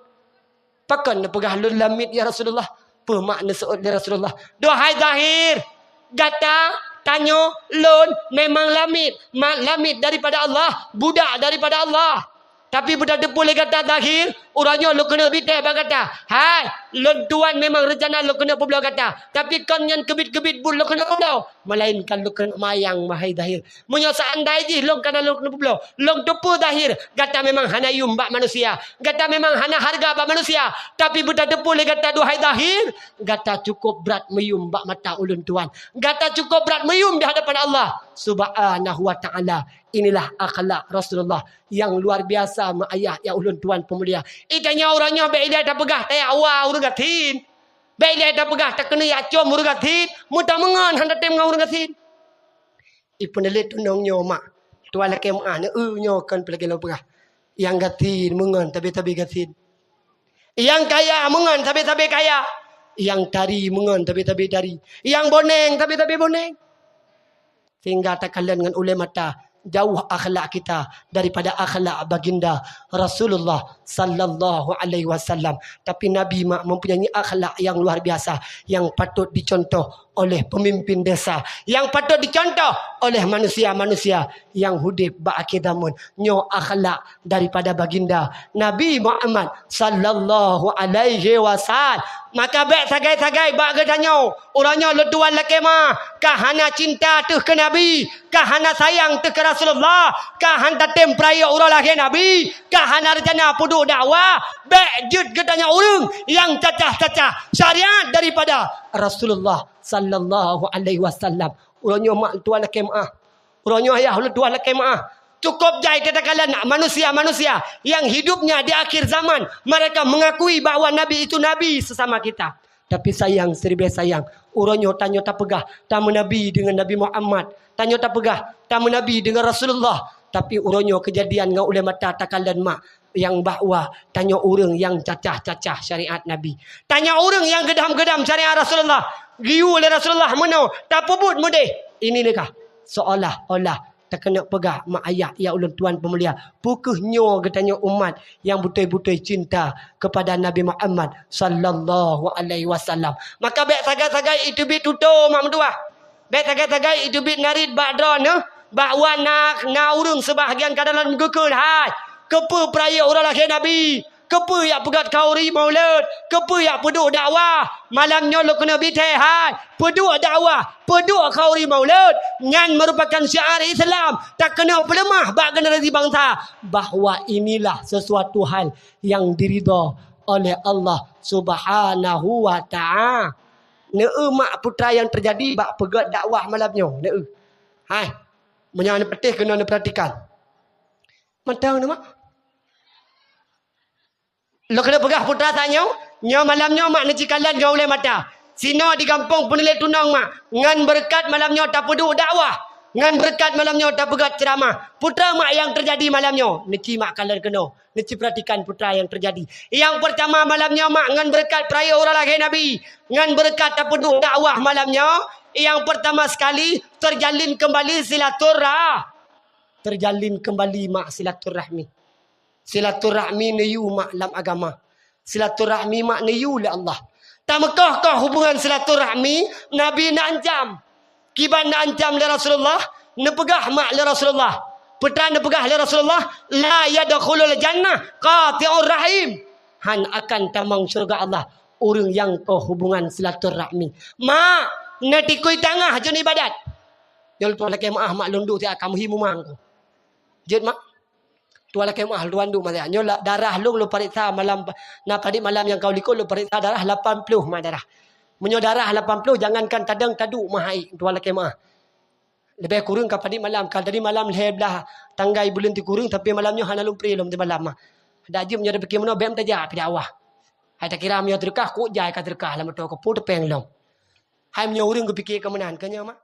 "Pakon neupeugah lôn lamiet, ya Rasulullah?" Peue mak neuseuôt lé Rasulullah, "Duhai Zahir, gata, tanyoe, lôn memang lamiet, ma-, lamiet daripada Allah, budak daripada Allah. Tapi beutateupeue lé gata Zahir, uroe nyoe lôn keuneuk bitée bak gata. Hai, lôn tuan memang reuncana lôn keuneuk peubloe gata, tapi kon nyan keubiet-keubiet buet lôn keuneuk peubloe, melainkan lôn keuneuk mayang, wahai Zahir. Meunyoe seandai jih lôn kana lôn keuneuk peubloe, lôn teupeue Zahir, gata memang hana yum bak manusia, gata memang hana hareuga bak manusia, tapi beutateupeue lé gata, duhai Zahir, gata cukôp brat meuyum bak mata ulôn tuan. Gata cukôp brat meuyum di hadapan Allah Subhanahu wa Ta'ala." Inilah akhlak Rasulullah nyang luar biasa, mak ayah nyang ulôn tuan peumulia. Ih, tanyoe uroe nyoe bék ilée tapeugah tayak wa ureuëng gasien. Bék ilée tapeugah takeuneuk yak com ureuëng gasien. Meutameugon hana tem ngon ureuëng gasien. Ipeuneulét tunong nyoe mak, tuan lakée meuáh, neu-eu nyoe kon peulagée lôn peugah. Nyang gasien meungon tabi-tabi gasien. Nyang kaya meungon tabi-tabi kaya. Nyang tari meungon tabi-tabi tari. Nyang boneng tabi-tabi boneng. Sehingga takalon ngon ulée mata, jauh akhlak kita daripada akhlak baginda Rasulullah sallallahu alaihi wasallam. Tapi Nabi mak mempunyai akhlak yang luar biasa, yang patut dicontoh oleh pemimpin desa, yang patut dicontoh oleh manusia-manusia yang hudép bak akhé zaman. Nyoe akhlak daripada baginda Nabi Muhammad sallallahu alaihi wasallam. Maka bék sagai-sagai bak geutanyoe, uroe nyoe lôn tuan lakée meuáh, ka hana cinta teuh keu Nabi, ka hana sayang teuh keu Rasulullah, ka hana tatem peurayeuk uroe lahé Nabi, ka hana reuncana peuduek dakwah, bék jeuet geutanyoe ureuëng nyang cacah-cacah syariat daripada Rasulullah sallallahu alaihi wasallam. Uroe nyoe mak tuan lakée meuáh. Uroe nyoe ayah ulôn tuan lakée meuáh. Cukôp jai tatakalon manusia-manusia yang hidupnya di akhir zaman, mereka mengakui bahwa Nabi itu Nabi sesama kita. Tapi sayang, seribée sayang, uroe nyoe tanyoe tapeugah tameunabi deungon Nabi Muhammad, tanyoe tapeugah tameunabi deungon Rasulullah, tapi uroe nyoe keujadian ngon ulée mata takalon mak nyang bahwa tanyoe ureuëng nyang cacah-cacah syariat Nabi. Tanyoe ureuëng nyang geudam-geudam syariat Rasulullah. Geuyue lé Rasulullah meunoe, tapeubuet meudeh. Ini nikah. Seolah-olah takeuneuk peugah mak ayah nyang ulôn tuan peumulia, peu kheueh nyoe geutanyoe umat nyang beutôi-beutôi cinta kepada Nabi Muhammad sallallahu alaihi wasallam. Maka bék sagai-sagai iteubiet tutoe mak meutuwah. Bék sagai-sagai iteubiet narit bak droeneuh, bahwa na, na ureuëng seubahgian kadang-kadang geukheun, "Hai, keupeue peurayeuk uroe lahé Nabi? Keupeue yak peugét khauri maulud? Keupeue yak peuduek dakwah? Malam nyoe lôn keuneuk bitée, hai, peuduek dakwah, peuduek khauri maulud." Nyan merupakan syiar Islam, takeuneuk peuleumah bak generasi bansa bahwa inilah sesuatu hal yang diridha oleh Allah Subhanahu wa Ta'ala. Neu-eu mak peue nyang teujadi bak peugét dakwah malam nyoe, neu-eu. Hai, meunyoe neupatéh keunoe neupeuratikan. Mantong neu mak. Lôn keuneuk peugah peue tanyoe, nyoe malam nyoe mak neucikalon ngon ulée mata. Sinoe di gampông peuneulét tunong mak, ngon beureukat malam nyoe tapeuduek dakwah, ngon beureukat malam nyoe tapeugét ceuramah. Peue mak nyang teujadi malam nyoe, neuci mak kalon keunoe. Neuci peuratikan peue nyang teujadi. Nyang peurtama malam nyoe mak ngon beureukat peurayeuk uroe lahé Nabi, ngon beureukat tapeuduek dakwah malam nyoe, nyang peurtama sekali terjalin kembali silaturah-, terjalin kembali mak silaturahmi. Silaturahmi neuyue mak lam agama. Silaturahmi mak neuyue lé Allah. Tameukoh-koh hubungan silaturahmi, Nabi na ancam. Kiban na ancam lé Rasulullah, neupeugah mak lé Rasulullah. Peue neupeugah lé Rasulullah, "La yadkhulul jannah qati'ur rahim." Han akan tamong syeuruga Allah ureuëng nyang koh hubungan silaturahmi. Mak, neutikui tangah jeuet ibadat. Nyoe tuan lakée meuáh mak lôn duek siat ka meuhi mumang ku. Jeuet mak. Tuan lakée meuáh lôn duek masa nyoe la-, darah lôn, lôn pareksa malam, na padit malam nyang ka u likot lôn pareksa darah lapan ploh mak darah. Meunyoe darah lapan ploh, jangankan tadong, taduek meuhai, tuan lakée meuah. Leubeh kureueng ka padit malam, ka dari malam lhée blaih tanggai buleuen ti kureueng, tapi malam nyoe hana lôn pri lom di malam mah. Dak jeuet meunyoe tapiké meunoe, bèk meutajak pih dakwah. Hai takira meunyoe teudeukah, kok jai ka teudeukah lam moto keupeue teupeng lom. Hai meunyoe ureueng geupike keu meunan, keu nyoe mah.